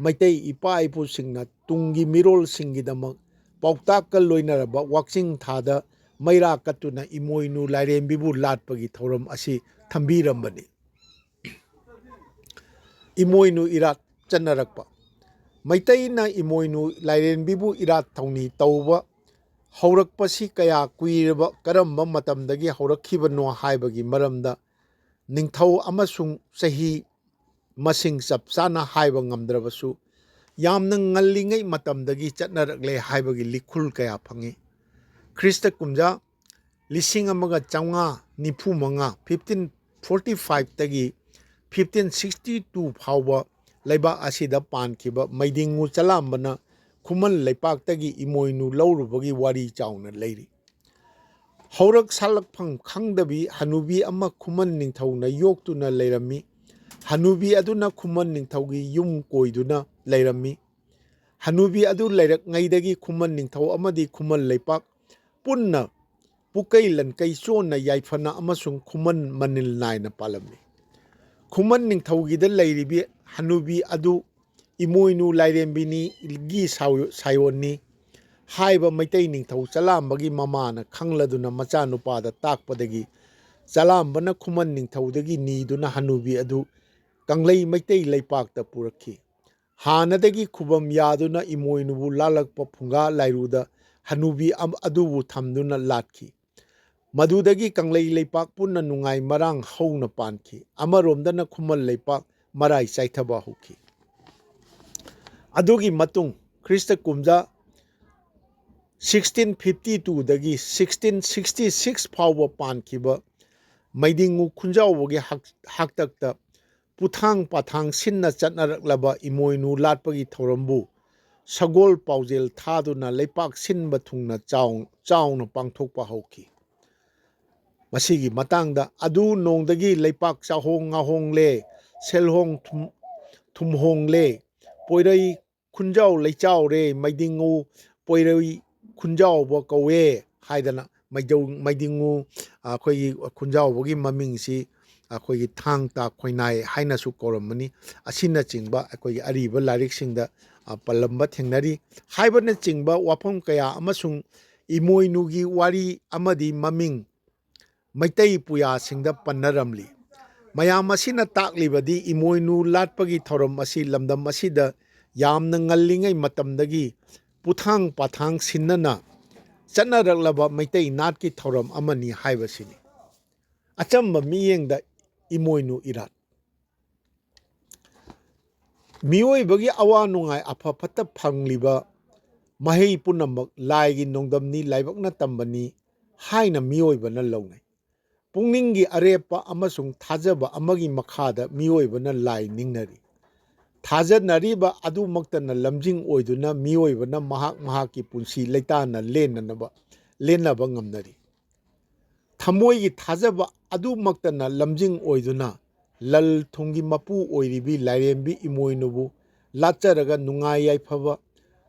ꯃꯩꯇꯩ ꯏꯄꯥ ꯏꯄꯨꯁꯤꯡꯅ ꯇꯨꯡꯒꯤ ꯃꯤꯔꯣꯜꯁꯤꯡꯒꯤꯗꯃꯛ ꯄꯥꯎꯇꯥꯛꯀ ꯂꯣꯏꯅꯔꯕ ꯋꯥꯛꯆꯤꯡ ꯊꯥꯗ ꯃꯩꯔꯥ ꯀꯠꯇꯨꯅ ꯏꯃꯣꯏꯅꯨ ꯂꯥꯏꯔꯦꯝꯕꯤꯕꯨ ꯂꯥꯠꯄꯒꯤ ꯊꯧꯔꯝ ꯑꯁꯤ ꯊꯝꯕꯤꯔꯝꯕꯅꯤ꯫ ꯏꯃꯣꯏꯅꯨ ꯏꯔꯥꯠ ꯆꯠꯅꯔꯛꯄ꯫ ꯃꯩꯇꯩꯅ ꯏꯃꯣꯏꯅꯨ ꯂꯥꯏꯔꯦꯝꯕꯤꯕꯨ ꯏꯔꯥꯠ ꯊꯧꯅꯤ ꯇꯧꯕ ꯍꯧꯔꯛꯄꯁꯤ ꯀꯌꯥ ꯀꯨꯏꯔꯕ, ꯀꯔꯝꯕ ꯃꯇꯝꯗꯒꯤ ꯍꯧꯔꯛꯈꯤꯕꯅꯣ ꯍꯥꯏꯕꯒꯤ ꯃꯔꯝꯗ ꯅꯤꯡꯊꯧ ꯑꯃꯁꯨꯡ ꯆꯍꯤ ꯃꯁꯤꯡ ꯆꯞ ꯆꯥꯅ ꯍꯥꯏꯕ ꯉꯝꯗ꯭ꯔꯕꯁꯨ, ꯌꯥꯝꯅ ꯉꯜꯂꯤꯉꯩ ꯃꯇꯝꯗꯒꯤ ꯆꯠꯅꯔꯛꯂꯦ ꯍꯥꯏꯕꯒꯤ ꯂꯤꯈꯨꯜ ꯀꯌꯥ ꯐꯪꯏ꯫ ꯈ꯭ꯔꯤꯁꯇ ꯀꯨꯝꯖꯥ ꯂꯤꯁꯤꯡ ꯑꯃꯒ ꯆꯥꯝꯃꯉꯥ ꯅꯤꯐꯨ ꯃꯉꯥ, fifteen forty five ꯇꯒꯤ fifteen sixty two ꯐꯥꯎꯕ ꯂꯩꯕꯥꯛ ꯑꯁꯤꯗ ꯄꯥꯟꯈꯤꯕ ꯃꯩꯗꯤꯡꯉꯨ ꯆꯂꯥꯝꯕꯅ ꯈꯨꯃꯟ ꯂꯩꯄꯥꯛꯇꯒꯤ ꯏꯃꯣꯏꯅꯨ ꯂꯧꯔꯨꯕꯒꯤ ꯋꯥꯔꯤ ꯆꯥꯎꯅ ꯂꯩꯔꯤ꯫ ꯍꯧꯔꯛ ꯁꯥꯂꯛꯐꯝ ꯈꯪꯗꯕꯤ ꯍꯅꯨꯕꯤ ꯑꯃ ꯈꯨꯃꯟ ꯅꯤꯡꯊꯧꯅ ꯌꯣꯛꯇꯨꯅ ꯂꯩꯔꯝꯃꯤ꯫ ꯍꯅꯨꯕꯤ ꯑꯗꯨꯅ ꯈꯨꯃꯟ ꯅꯤꯡꯊꯧꯒꯤ ꯌꯨꯝ ꯀꯣꯏꯗꯨꯅ ꯂꯩꯔꯝꯃꯤ꯫ ꯍꯅꯨꯕꯤ ꯑꯗꯨ ꯂꯩꯔꯛꯉꯩꯗꯒꯤ ꯈꯨꯃꯟ ꯅꯤꯡꯊꯧ ꯑꯃꯗꯤ ꯈꯨꯃꯟ ꯂꯩꯄꯥꯛ ꯄꯨꯟꯅ ꯄꯨꯀꯩ ꯂꯟꯀꯩ ꯆꯣꯟꯅ ꯌꯥꯏꯐꯅ ꯑꯃꯁꯨꯡ ꯈꯨꯃꯟ ꯃꯅꯤꯜ ꯅꯥꯏꯅ ꯄꯥꯜꯂꯝꯃꯤ꯫ ꯈꯨꯃꯟ ꯅꯤꯡꯊꯧꯒꯤꯗ ꯂꯩꯔꯤꯕꯤ ꯍꯅꯨꯕꯤ ꯑꯗꯨ ꯏꯃꯣꯏꯅꯨ ꯂꯥꯏꯔꯦꯝꯕꯤꯅꯤꯒꯤ ꯁꯥꯎ-, ꯁꯥꯏꯑꯣꯟꯅꯤ ꯍꯥꯏꯕ ꯃꯩꯇꯩ ꯅꯤꯡꯊꯧ ꯆꯂꯥꯝꯕꯒꯤ ꯃꯃꯥꯅ ꯈꯪꯂꯗꯨꯅ ꯃꯆꯥꯅꯨꯄꯥꯗ ꯇꯥꯛꯄꯗꯒꯤ ꯆꯂꯥꯝꯕꯅ ꯈꯨꯃꯟ ꯅꯤꯡꯊꯧꯗꯒꯤ ꯅꯤꯗꯨꯅ ꯍꯅꯨꯕꯤ ꯑꯗꯨ ꯀꯪꯂꯩ ꯃꯩꯇꯩ ꯂꯩꯄꯥꯛꯇ ꯄꯨꯔꯛꯈꯤ꯫ ꯍꯥꯟꯅꯗꯒꯤ ꯈꯨꯕꯝ ꯌꯥꯗꯨꯅ ꯏꯃꯣꯏꯅꯨꯕꯨ ꯂꯥꯠꯂꯛꯄ ꯐꯨꯡꯒꯥ ꯂꯥꯏꯔꯨꯗ ꯍꯅꯨꯕꯤ ꯑꯝ-, ꯑꯗꯨꯕꯨ ꯊꯝꯗꯨꯅ ꯂꯥꯠꯈꯤ꯫ ꯃꯗꯨꯗꯒꯤ ꯀꯪꯂꯩ ꯂꯩꯄꯥꯛ ꯄꯨꯟꯅ ꯅꯨꯡꯉꯥꯏ ꯃꯔꯥꯡ ꯍꯧꯅ ꯄꯥꯟꯈꯤ꯫ ꯑꯃꯔꯣꯝꯗꯅ ꯈꯨꯃꯟ ꯂꯩꯄꯥꯛ ꯃꯔꯥꯏ ꯆꯥꯏꯊꯕ ꯍꯧꯈꯤ꯫ ꯑꯗꯨꯒꯤ ꯃꯇꯨꯡ ꯈ꯭ꯔꯤꯁꯇ ꯀꯨꯝꯖꯥ sixteen fifty two ꯗꯒꯤ sixteen sixty six ꯐꯥꯎꯕ ꯄꯥꯟꯈꯤꯕ ꯃꯩꯗꯤꯡꯉꯨ ꯈꯨꯟꯖꯥꯎꯕꯒꯤ ꯍꯥꯛ-, ꯍꯥꯛꯇꯛꯇ ꯄꯨꯊꯥꯡ ꯄꯥꯊꯥꯡ ꯁꯤꯟꯅ ꯆꯠꯅꯔꯛꯂꯕ ꯏꯃꯣꯏꯅꯨ ꯂꯥꯠꯄꯒꯤ ꯊꯧꯔꯝꯕꯨ ꯁꯒꯣꯜ ꯄꯥꯎꯖꯦꯜ ꯊꯥꯗꯨꯅ ꯂꯩꯄꯥꯛ ꯁꯤꯟꯕ ꯊꯨꯡꯅ ꯆꯥꯎ-, ꯆꯥꯎꯅ ꯄꯥꯡꯊꯣꯛꯄ ꯍꯧꯈꯤ꯫ ꯃꯁꯤꯒꯤ ꯃꯇꯥꯡꯗ ꯑꯗꯨ ꯅꯣꯡꯗꯒꯤ ꯂꯩꯄꯥꯛ ꯆꯥꯍꯣꯡ ꯉꯥꯍꯣꯡꯂꯦ, ꯁꯦꯜꯍꯣꯡ ꯊꯨꯝ-, ꯊꯨꯝꯍꯣꯡꯂꯦ, ꯄꯣꯏꯔꯩ ꯈꯨꯟꯖꯥꯎ ꯂꯩꯆꯥꯎꯔꯦ, ꯃꯩꯗꯤꯡꯉꯨ ꯄꯣꯏꯔꯩ ꯈꯨꯟꯖꯥꯎꯕ ꯀꯧꯋꯦ ꯍꯥꯏꯗꯅ ꯃꯩꯗꯧ-, ꯃꯩꯗꯤꯡꯉꯨ, ꯑꯩꯈꯣꯏꯒꯤ ꯈꯨꯟꯖꯥꯎꯕꯒꯤ ꯃꯃꯤꯡꯁꯤ ꯑꯩꯈꯣꯏꯒꯤ ꯊꯥꯡ ꯇꯥ ꯈꯣꯏꯅꯥꯏ ꯍꯥꯏꯅꯁꯨ ꯀꯧꯔꯝꯕꯅꯤ꯫ ꯑꯁꯤꯅꯆꯤꯡꯕ ꯑꯩꯈꯣꯏꯒꯤ ꯑꯔꯤꯕ ꯂꯥꯏꯔꯤꯛꯁꯤꯡꯗ ꯑ, ꯄꯜꯂꯝꯕ ꯊꯦꯡꯅꯔꯤ꯫ ꯍꯥꯏꯕꯅꯆꯤꯡꯕ ꯋꯥꯐꯝ ꯀꯌꯥ ꯑꯃꯁꯨꯡ ꯏꯃꯣꯏꯅꯨꯒꯤ ꯋꯥꯔꯤ ꯑꯃꯗꯤ ꯃꯃꯤꯡ ꯃꯩꯇꯩ ꯄꯨꯌꯥꯁꯤꯡꯗ ꯄꯟꯅꯔꯝꯂꯤ꯫ ꯃꯌꯥꯝ ꯑꯁꯤꯅ ꯇꯥꯛꯂꯤꯕꯗꯤ ꯏꯃꯣꯏꯅꯨ ꯂꯥꯠꯄꯒꯤ ꯊꯧꯔꯝ ꯑꯁꯤ ꯂꯝꯗꯝ ꯑꯁꯤꯗ ꯌꯥꯝꯅ ꯉꯜꯂꯤꯉꯩ ꯃꯇꯝꯗꯒꯤ ꯄꯨꯊꯥꯡ ꯄꯥꯊꯥꯡ ꯁꯤꯟꯅꯅ ꯆꯠꯅꯔꯛꯂꯕ ꯃꯩꯇꯩ ꯅꯥꯠꯀꯤ ꯊꯧꯔꯝ ꯑꯃꯅꯤ ꯍꯥꯏꯕꯁꯤꯅꯤ꯫ ꯑꯆꯝꯕ ꯃꯤꯠꯌꯦꯡꯗ ꯏꯃꯣꯏꯅꯨ ꯏꯔꯥꯠ꯫ ꯃꯤꯑꯣꯏꯕꯒꯤ ꯑꯋꯥ ꯅꯨꯡꯉꯥꯏ, ꯑꯐ ꯐꯠꯇ ꯐꯪꯂꯤꯕ ꯃꯍꯩ ꯄꯨꯝꯅꯃꯛ ꯂꯥꯏꯒꯤ ꯅꯣꯡꯗꯝꯅꯤ, ꯂꯥꯏꯕꯛꯅ ꯇꯝꯕꯅꯤ ꯍꯥꯏꯅ ꯃꯤꯑꯣꯏꯕꯅ ꯂꯧꯅꯩ꯫ ꯄꯨꯛꯅꯤꯡꯒꯤ ꯑꯔꯦꯞꯄ ꯑꯃꯁꯨꯡ ꯊꯥꯖꯕ ꯑꯃꯒꯤ ꯃꯈꯥꯗ ꯃꯤꯑꯣꯏꯕꯅ ꯂꯥꯏ ꯅꯤꯡꯅꯔꯤ꯫ ꯊꯥꯖꯅꯔꯤꯕ ꯑꯗꯨꯃꯛꯇꯅ ꯂꯝꯖꯤꯡ ꯑꯣꯏꯗꯨꯅ ꯃꯤꯑꯣꯏꯕꯅ ꯃꯍꯥꯛ ꯃꯍꯥꯛꯀꯤ ꯄꯨꯟꯁꯤ ꯂꯩꯇꯥꯅ ꯂꯦꯟꯅꯅꯕ, ꯂꯦꯟꯅꯕ ꯉꯝꯅꯔꯤ꯫ ꯊꯃꯣꯏꯒꯤ ꯊꯥꯖꯕ ꯑꯗꯨꯃꯛꯇꯅ ꯂꯝꯖꯤꯡ ꯑꯣꯏꯗꯨꯅ ꯂꯟ ꯊꯨꯝꯒꯤ ꯃꯄꯨ ꯑꯣꯏꯔꯤꯕꯤ ꯂꯥꯏꯔꯦꯝꯕꯤ ꯏꯃꯣꯏꯅꯨꯕꯨ ꯂꯥꯠꯆꯔꯒ ꯅꯨꯡꯉꯥꯏ ꯌꯥꯏꯐꯕ,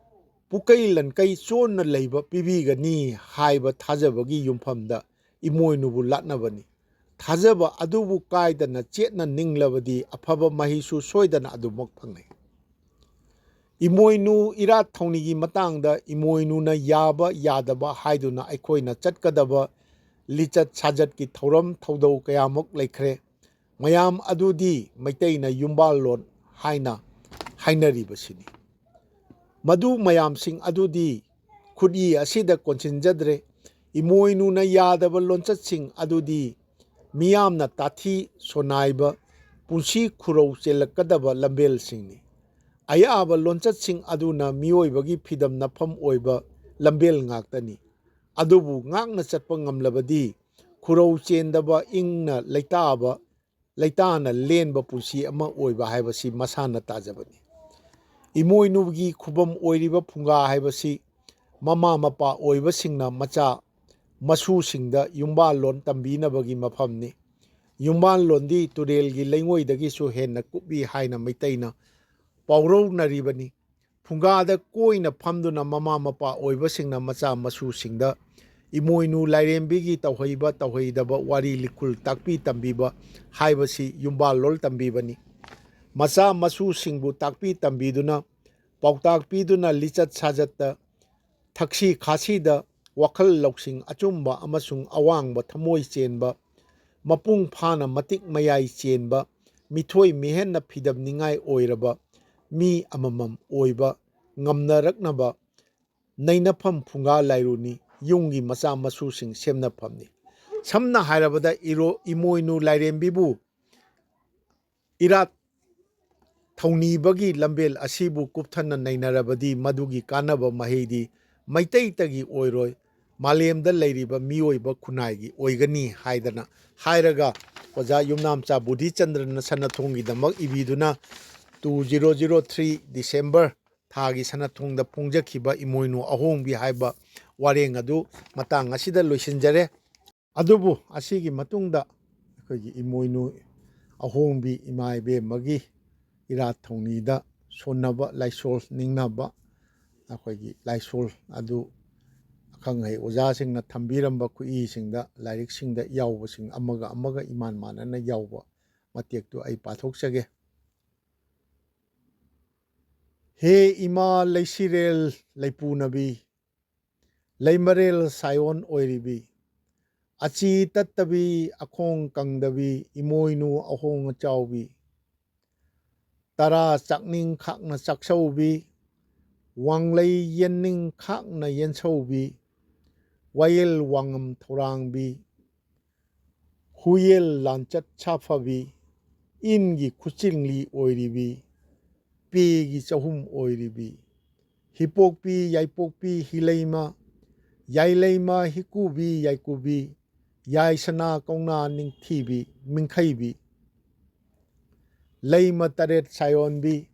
ꯄꯨꯀꯩ ꯂꯟꯀꯩ ꯆꯣꯟꯅ ꯂꯩꯕ ꯄꯤꯕꯤꯒꯅꯤ ꯍꯥꯏꯕ ꯊꯥꯖꯕꯒꯤ ꯌꯨꯝꯐꯝꯗ ꯏꯃꯣꯏꯅꯨꯕꯨ ꯂꯥꯠꯅꯕꯅꯤ꯫ ꯊꯥꯖꯕ ꯑꯗꯨꯕꯨ ꯀꯥꯏꯗꯅ ꯆꯦꯠꯅ ꯅꯤꯡꯂꯕꯗꯤ ꯑꯐꯕ ꯃꯍꯩꯁꯨ ꯁꯣꯏꯗꯅ ꯑꯗꯨꯃꯛ ꯐꯪꯅꯩ꯫ ꯏꯃꯣꯏꯅꯨ ꯏꯔꯥꯠ ꯊꯧꯅꯤꯒꯤ ꯃꯇꯥꯡꯗ ꯏꯃꯣꯏꯅꯨꯅ ꯌꯥꯕ ꯌꯥꯗꯕ ꯍꯥꯏꯗꯨꯅ ꯑꯩꯈꯣꯏꯅ ꯆꯠꯀꯗꯕ ꯂꯤꯆꯠ ꯁꯥꯖꯠꯀꯤ ꯊꯧꯔꯝ ꯊꯧꯗꯧ ꯀꯌꯥꯃꯨꯛ ꯂꯩꯈ꯭ꯔꯦ꯫ ꯃꯌꯥꯝ ꯑꯗꯨꯗꯤ ꯃꯩꯇꯩꯅ ꯌꯨꯝꯕꯥꯜꯂꯣꯟ ꯍꯥꯏꯅ ꯍꯥꯏꯅꯔꯤꯕꯁꯤꯅꯤ꯫ ꯃꯗꯨ ꯃꯌꯥꯝꯁꯤꯡ ꯑꯗꯨꯗꯤ ꯈꯨꯠꯏ ꯑꯁꯤꯗ ꯀꯣꯟꯁꯤꯟꯖꯗ꯭ꯔꯦ꯫ ꯏꯃꯣꯏꯅꯨꯅ ꯌꯥꯗꯕ ꯂꯣꯟꯆꯠꯁꯤꯡ ꯑꯗꯨꯗꯤ ꯃꯤꯌꯥꯝꯅ ꯇꯥꯊꯤ ꯁꯣꯅꯥꯏꯕ ꯄꯨꯟꯁꯤ ꯈꯨꯔꯧ ꯆꯦꯜꯂꯛꯀꯗꯕ ꯂꯝꯕꯦꯜꯁꯤꯡꯅꯤ꯫ ꯑꯌꯥꯕ ꯂꯣꯟꯆꯠꯁꯤꯡ ꯑꯗꯨꯅ ꯃꯤꯑꯣꯏꯕꯒꯤ ꯐꯤꯗꯝ ꯅꯐꯝ ꯑꯣꯏꯕ ꯂꯝꯕꯦꯜ ꯉꯥꯛꯇꯅꯤ꯫ ꯑꯗꯨꯕꯨ ꯉꯥꯛꯅ ꯆꯠꯄ ꯉꯝꯂꯕꯗꯤ ꯈꯨꯔꯧ ꯆꯦꯟꯗꯕ ꯏꯪꯅ ꯂꯩꯇꯥꯕ, ꯂꯩꯇꯥꯅ ꯂꯦꯟꯕ ꯄꯨꯟꯁꯤ ꯑꯃ ꯑꯣꯏꯕ ꯍꯥꯏꯕꯁꯤ ꯃꯁꯥꯅ ꯇꯥꯖꯕꯅꯤ꯫ ꯏꯃꯣꯏꯅꯨꯒꯤ ꯈꯨꯕꯝ ꯑꯣꯏꯔꯤꯕ ꯐꯨꯡꯒꯥ ꯍꯥꯏꯕꯁꯤ ꯃꯃꯥ ꯃꯄꯥ ꯑꯣꯏꯕꯁꯤꯡꯅ ꯃꯆꯥ ꯃꯁꯨꯁꯤꯡꯗ ꯌꯨꯝꯕꯥꯜꯂꯣꯟ ꯇꯝꯕꯤꯅꯕꯒꯤ ꯃꯐꯝꯅꯤ꯫ ꯌꯨꯝꯕꯥꯜꯂꯣꯟꯗꯤ ꯇꯨꯔꯦꯜꯒꯤ ꯂꯩꯉꯣꯏꯗꯒꯤꯁꯨ ꯍꯦꯟꯅ ꯀꯨꯞꯏ ꯍꯥꯏꯅ ꯃꯩꯇꯩꯅ ꯄꯥꯎꯔꯧꯅꯔꯤꯕꯅꯤ꯫ ꯐꯨꯡꯒꯥꯗ ꯀꯣꯏꯅ ꯐꯝꯗꯨꯅ ꯃꯃꯥ ꯃꯄꯥ ꯑꯣꯏꯕꯁꯤꯡꯅ ꯃꯆꯥ ꯃꯁꯨꯁꯤꯡꯗ ꯏꯃꯣꯏꯅꯨ ꯂꯥꯏꯔꯦꯝꯕꯤꯒꯤ ꯇꯧꯍꯩꯕ ꯇꯧꯍꯩꯗꯕ ꯋꯥꯔꯤ ꯂꯤꯈꯨꯜ ꯇꯥꯛꯄꯤ ꯇꯝꯕꯤꯕ ꯍꯥꯏꯕꯁꯤ ꯌꯨꯝꯕꯥꯜꯂꯣꯟ ꯇꯝꯕꯤꯕꯅꯤ꯫ ꯃꯆꯥ ꯃꯁꯨꯁꯤꯡꯕꯨ ꯇꯥꯛꯄꯤ ꯇꯝꯕꯤꯗꯨꯅ ꯄꯥꯎꯇꯥꯛ ꯄꯤꯗꯨꯅ ꯂꯤꯆꯠ ꯁꯥꯖꯠꯇ, ꯊꯛꯁꯤ ꯈꯥꯁꯤꯗ, ꯋꯥꯈꯜ ꯂꯧꯁꯤꯡ ꯑꯆꯨꯝꯕ ꯑꯃꯁꯨꯡ ꯑꯋꯥꯡꯕ ꯊꯃꯣꯏ ꯆꯦꯟꯕ, ꯃꯄꯨꯡ ꯐꯥꯅ ꯃꯇꯤꯛ ꯃꯌꯥꯏ ꯆꯦꯟꯕ, ꯃꯤꯊꯣꯏ ꯃꯤꯍꯦꯟꯅ ꯐꯤꯗꯝꯅꯤꯡꯉꯥꯏ ꯑꯣꯏꯔꯕ ꯃꯤ ꯑꯃꯃꯝ ꯑꯣꯏꯕ ꯉꯝꯅꯔꯛꯅꯕ ꯅꯩꯅꯐꯝ ꯐꯨꯡꯒꯥ ꯂꯥꯏꯔꯨꯅꯤ ꯌꯨꯝꯒꯤ ꯃꯆꯥ ꯃꯁꯨꯁꯤꯡ ꯁꯦꯝꯅꯐꯝꯅꯤ꯫ ꯁꯝꯅ ꯍꯥꯏꯔꯕꯗ ꯏꯔꯣ-, ꯏꯃꯣꯏꯅꯨ ꯂꯥꯏꯔꯦꯝꯕꯤꯕꯨ ꯏꯔꯥꯠ ꯊꯧꯅꯤꯕꯒꯤ ꯂꯝꯕꯦꯜ ꯑꯁꯤꯕꯨ ꯀꯨꯞꯊꯅ ꯅꯩꯅꯔꯕꯗꯤ ꯃꯗꯨꯒꯤ ꯀꯥꯟꯅꯕ ꯃꯍꯩꯗꯤ ꯃꯩꯇꯩꯇꯒꯤ ꯑꯣꯏꯔꯣꯏ, ꯃꯥꯂꯦꯝꯗ ꯂꯩꯔꯤꯕ ꯃꯤꯑꯣꯏꯕ ꯈꯨꯟꯅꯥꯏꯒꯤ ꯑꯣꯏꯒꯅꯤ ꯍꯥꯏꯗꯅ ꯍꯥꯏꯔꯒ ꯑꯣꯖꯥ ꯌꯨꯝꯅꯥꯝꯆꯥ ꯕꯨꯙꯤꯆꯟꯗ꯭ꯔꯅ ꯁꯅꯥꯊꯣꯡꯒꯤꯗꯃꯛ ꯏꯕꯤꯗꯨꯅ two zero zero three December ꯊꯥꯒꯤ ꯁꯅꯥꯊꯣꯡꯗ ꯐꯣꯡꯖꯈꯤꯕ ꯏꯃꯣꯏꯅꯨ ꯑꯍꯣꯡꯕꯤ ꯍꯥꯏꯕ ꯋꯥꯔꯦꯡ ꯑꯗꯨ ꯃꯇꯥꯡ ꯑꯁꯤꯗ ꯂꯣꯏꯁꯤꯟꯖꯔꯦ꯫ ꯑꯗꯨꯕꯨ ꯑꯁꯤꯒꯤ ꯃꯇꯨꯡꯗ ꯑꯩꯈꯣꯏꯒꯤ ꯏꯃꯣꯏꯅꯨ ꯑꯍꯣꯡꯕꯤ ꯏꯃꯥ ꯏꯕꯦꯝꯃꯒꯤ ꯏꯔꯥꯠ ꯊꯧꯅꯤꯗ ꯁꯣꯟꯅꯕ ꯂꯥꯏꯁꯣꯜ ꯅꯤꯡꯅꯕ ꯑꯩꯈꯣꯏꯒꯤ ꯂꯥꯏꯁꯣꯜ ꯑꯗꯨ ꯑꯈꯪ ꯑꯍꯩ ꯑꯣꯖꯥꯁꯤꯡꯅ ꯊꯝꯕꯤꯔꯝꯕ ꯈꯨꯠꯏꯁꯤꯡꯗ, ꯂꯥꯏꯔꯤꯛꯁꯤꯡꯗ ꯌꯥꯎꯕꯁꯤꯡ ꯑꯃꯒ ꯑꯃꯒ ꯏꯃꯥꯟ ꯃꯥꯟꯅꯅ ꯌꯥꯎꯕ ꯃꯇꯦꯛꯇꯨ ꯑꯩ ꯄꯥꯊꯣꯛꯆꯒꯦ꯫ ꯍꯦ ꯏꯃꯥ ꯂꯩꯁꯤꯔꯦꯜ ꯂꯩꯄꯨꯅꯕꯤ, ꯂꯩꯃꯔꯦꯜ ꯁꯥꯏꯑꯣꯟ ꯑꯣꯏꯔꯤꯕꯤ, ꯑꯆꯤ ꯇꯠꯇꯕꯤ ꯑꯈꯣꯡ ꯀꯪꯗꯕꯤ ꯏꯃꯣꯏꯅꯨ ꯑꯍꯣꯡ ꯑꯆꯥꯎꯕꯤ, ꯇꯔꯥ ꯆꯥꯛꯅꯤꯡ ꯈꯥꯛꯅ ꯆꯥꯛꯁꯧꯕꯤ, ꯋꯥꯡꯂꯩ ꯌꯦꯟꯅꯤꯡ ꯈꯥꯛꯅ ꯌꯦꯟꯁꯧꯕꯤ, ꯋꯥꯌꯦꯜ ꯋꯥꯉꯝ ꯊꯧꯔꯥꯡꯕꯤ, ꯍꯨꯌꯦꯜ ꯂꯥꯟꯆꯠ ꯁꯥꯐꯕꯤ, ꯏꯟꯒꯤ ꯈꯨꯆꯤꯡꯂꯤ ꯑꯣꯏꯔꯤꯕꯤ, ꯄꯦꯒꯤ ꯆꯍꯨꯝ ꯑꯣꯏꯔꯤꯕꯤ, ꯍꯤꯄꯣꯛꯄꯤ, ꯌꯥꯏꯄꯣꯛꯄꯤ, ꯍꯤꯂꯩꯃ, ꯌꯥꯏꯂꯩꯃ, ꯍꯤꯀꯨꯕꯤ, ꯌꯥꯏꯀꯨꯕꯤ, ꯌꯥꯏꯁꯅꯥ, ꯀꯧꯅꯥ, ꯅꯤꯡꯊꯤꯕꯤ, ꯃꯤꯡꯈꯩꯕꯤ, ꯂꯩꯃ ꯇꯔꯦꯠ ꯁꯥꯌꯣꯟꯕꯤ,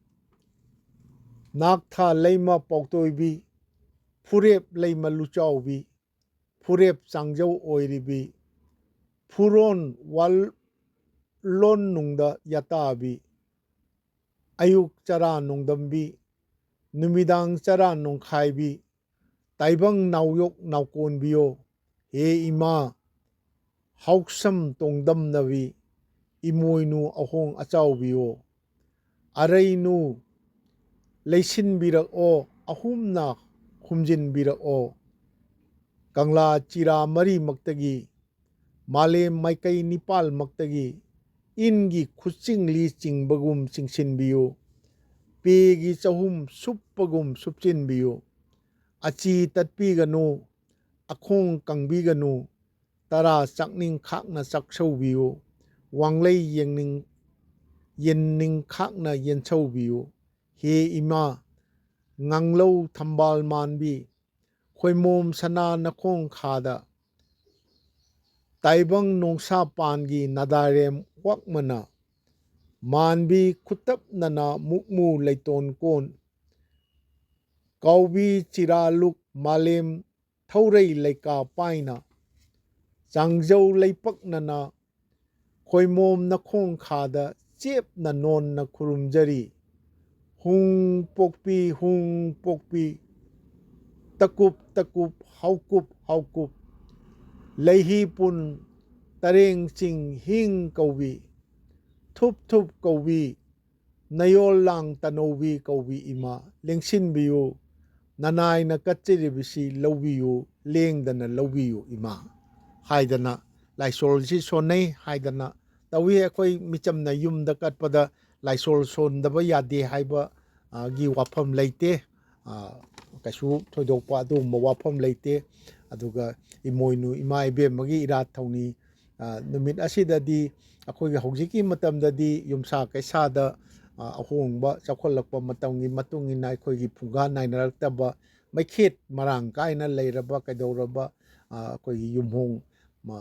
ꯅꯥꯛꯊꯥ ꯂꯩꯃ ꯄꯥꯎꯇꯣꯏꯕꯤ, ꯐꯨꯔꯦꯞ ꯂꯩꯃ ꯂꯨꯆꯥꯎꯕꯤ, ꯐꯨꯔꯦꯞ ꯆꯥꯡꯖꯧ ꯑꯣꯏꯔꯤꯕꯤ, ꯐꯨꯔꯣꯟ ꯋꯥꯂꯣꯟ ꯅꯨꯡꯗ ꯌꯥꯇꯥꯕꯤ, ꯑꯌꯨꯛ ꯆꯔꯥ ꯅꯨꯡꯗꯝꯕꯤ, ꯅꯨꯃꯤꯗꯥꯡ ꯆꯔꯥ ꯅꯨꯡꯈꯥꯏꯕꯤ, ꯇꯥꯏꯕꯪ ꯅꯥꯎꯌꯣꯛ ꯅꯥꯎꯀꯣꯟꯕꯤꯌꯣ, ꯍꯦ ꯏꯃꯥ, ꯍꯥꯎꯁꯝ ꯇꯣꯡꯗꯝꯅꯕꯤ, ꯏꯃꯣꯏꯅꯨ ꯑꯍꯣꯡ ꯑꯆꯥꯎꯕꯤꯌꯣ, ꯑꯔꯩꯅꯨ ꯂꯩꯁꯤꯟꯕꯤꯔꯛꯑꯣ, ꯑꯍꯨꯝꯅ ꯍꯨꯝꯖꯤꯟꯕꯤꯔꯛꯑꯣ꯫ ꯀꯪꯂꯥ ꯆꯤꯔꯥ ꯃꯔꯤꯃꯛꯇꯒꯤ, ꯃꯥꯂꯦꯝ ꯃꯥꯏꯀꯩ ꯅꯤꯄꯥꯜꯃꯛꯇꯒꯤ ꯏꯟꯒꯤ ꯈꯨꯠꯆꯤꯡꯂꯤ ꯆꯤꯡꯕꯒꯨꯝ ꯆꯤꯡꯁꯤꯟꯕꯤꯌꯨ꯫ ꯄꯦꯒꯤ ꯆꯍꯨꯝ ꯁꯨꯞꯄꯒꯨꯝ ꯁꯨꯞꯆꯤꯟꯕꯤꯌꯨ꯫ ꯑꯆꯤ ꯇꯠꯄꯤꯒꯅꯨ, ꯑꯈꯣꯡ ꯀꯪꯕꯤꯒꯅꯨ, ꯇꯔꯥ ꯆꯥꯛꯅꯤꯡ ꯈꯥꯛꯅ ꯆꯥꯛꯁꯧꯕꯤꯌꯨ, ꯋꯥꯡꯂꯩ ꯌꯦꯡꯅꯤꯡ-, ꯌꯦꯟꯅꯤꯡ ꯈꯥꯛꯅ ꯌꯦꯟꯁꯧꯕꯤꯌꯨ꯫ ꯍꯦ ꯏꯃꯥ, ꯉꯥꯡꯂꯧ ꯊꯝꯕꯥꯜ ꯃꯥꯟꯕꯤ, ꯈꯣꯏꯃꯣꯝ ꯁꯅꯥ ꯅꯈꯣꯡ ꯈꯥꯗ, ꯇꯥꯏꯕꯪ ꯅꯣꯡꯁꯥ ꯄꯥꯟꯒꯤ ꯅꯥꯗꯥꯔꯦꯝ ꯋꯥꯛꯃꯅ, ꯃꯥꯟꯕꯤ ꯈꯨꯇꯞꯅꯅ ꯃꯨꯛꯃꯨ ꯂꯩꯇꯣꯟ ꯀꯣꯟ, ꯀꯥꯎꯕꯤ ꯆꯤꯔꯥꯂꯨꯛ ꯃꯥꯂꯦꯝ ꯊꯧꯔꯩ ꯂꯩꯀꯥ ꯄꯥꯏꯅ, ꯆꯥꯡꯖꯧ ꯂꯩꯄꯛꯅꯅ ꯈꯣꯏꯃꯣꯝ ꯅꯈꯣꯡ ꯈꯥꯗ ꯆꯦꯞꯅ ꯅꯣꯟꯅ ꯈꯨꯔꯨꯝꯖꯔꯤ꯫ ꯍꯨꯡ ꯄꯣꯛꯄꯤ, ꯍꯨꯡ ꯄꯣꯛꯄꯤ, ꯇꯀꯨꯞ ꯇꯀꯨꯞ, ꯍꯥꯎꯀꯨꯞ ꯍꯥꯎꯀꯨꯞ, ꯂꯩꯍꯤ ꯄꯨꯟ, ꯇꯔꯦꯡ ꯆꯤꯡ ꯍꯤꯡ ꯀꯧꯕꯤ, ꯊꯨꯞ ꯊꯨꯞ ꯀꯧꯕꯤ, ꯅꯌꯣꯜ ꯂꯥꯡ ꯇꯅꯧꯕꯤ ꯀꯧꯕꯤ ꯏꯃꯥ, ꯂꯦꯡꯁꯤꯟꯕꯤꯌꯨ, ꯅꯅꯥꯏꯅ ꯀꯠꯆꯔꯤꯕꯁꯤ ꯂꯧꯕꯤꯌꯨ, ꯂꯦꯡꯗꯅ ꯂꯧꯕꯤꯌꯨ ꯏꯃꯥ ꯍꯥꯏꯗꯅ ꯂꯥꯏꯁꯣꯜꯁꯤ ꯁꯣꯟꯅꯩ ꯍꯥꯏꯗꯅ ꯇꯧꯏ꯫ ꯑꯩꯈꯣꯏ ꯃꯤꯆꯝꯅ ꯌꯨꯝꯗ ꯀꯠꯄꯗ ꯂꯥꯏꯁꯣꯜ ꯁꯣꯟꯗꯕ ꯌꯥꯗꯦ ꯍꯥꯏꯕ, ꯑ, ꯒꯤ ꯋꯥꯐꯝ ꯂꯩꯇꯦ꯫ ꯑ, ꯀꯩꯁꯨ ꯊꯣꯏꯗꯣꯛꯄ ꯑꯗꯨꯒꯨꯝꯕ ꯋꯥꯐꯝ ꯂꯩꯇꯦ꯫ ꯑꯗꯨꯒ ꯏꯃꯣꯏꯅꯨ ꯏꯃꯥ ꯏꯕꯦꯝꯃꯒꯤ ꯏꯔꯥꯠ ꯊꯧꯅꯤ, ꯑ, ꯅꯨꯃꯤꯠ ꯑꯁꯤꯗꯗꯤ ꯑꯩꯈꯣꯏꯒꯤ ꯍꯧꯖꯤꯛꯀꯤ ꯃꯇꯝꯗꯗꯤ ꯌꯨꯝꯁꯥ ꯀꯩꯁꯥꯗ, ꯑ, ꯑꯍꯣꯡꯕ ꯆꯥꯎꯈꯠꯂꯛꯄ ꯃꯇꯝꯒꯤ ꯃꯇꯨꯡ ꯏꯟꯅ ꯑꯩꯈꯣꯏꯒꯤ ꯐꯨꯡꯒꯥ ꯅꯥꯏꯅꯔꯛꯇꯕ, ꯃꯩꯈꯦꯠ ꯃꯔꯥꯡ ꯀꯥꯏꯅ ꯂꯩꯔꯕ ꯀꯩꯗꯧꯔꯕ, ꯑ, ꯑꯩꯈꯣꯏꯒꯤ ꯌꯨꯝꯍꯣꯡ, ꯑ,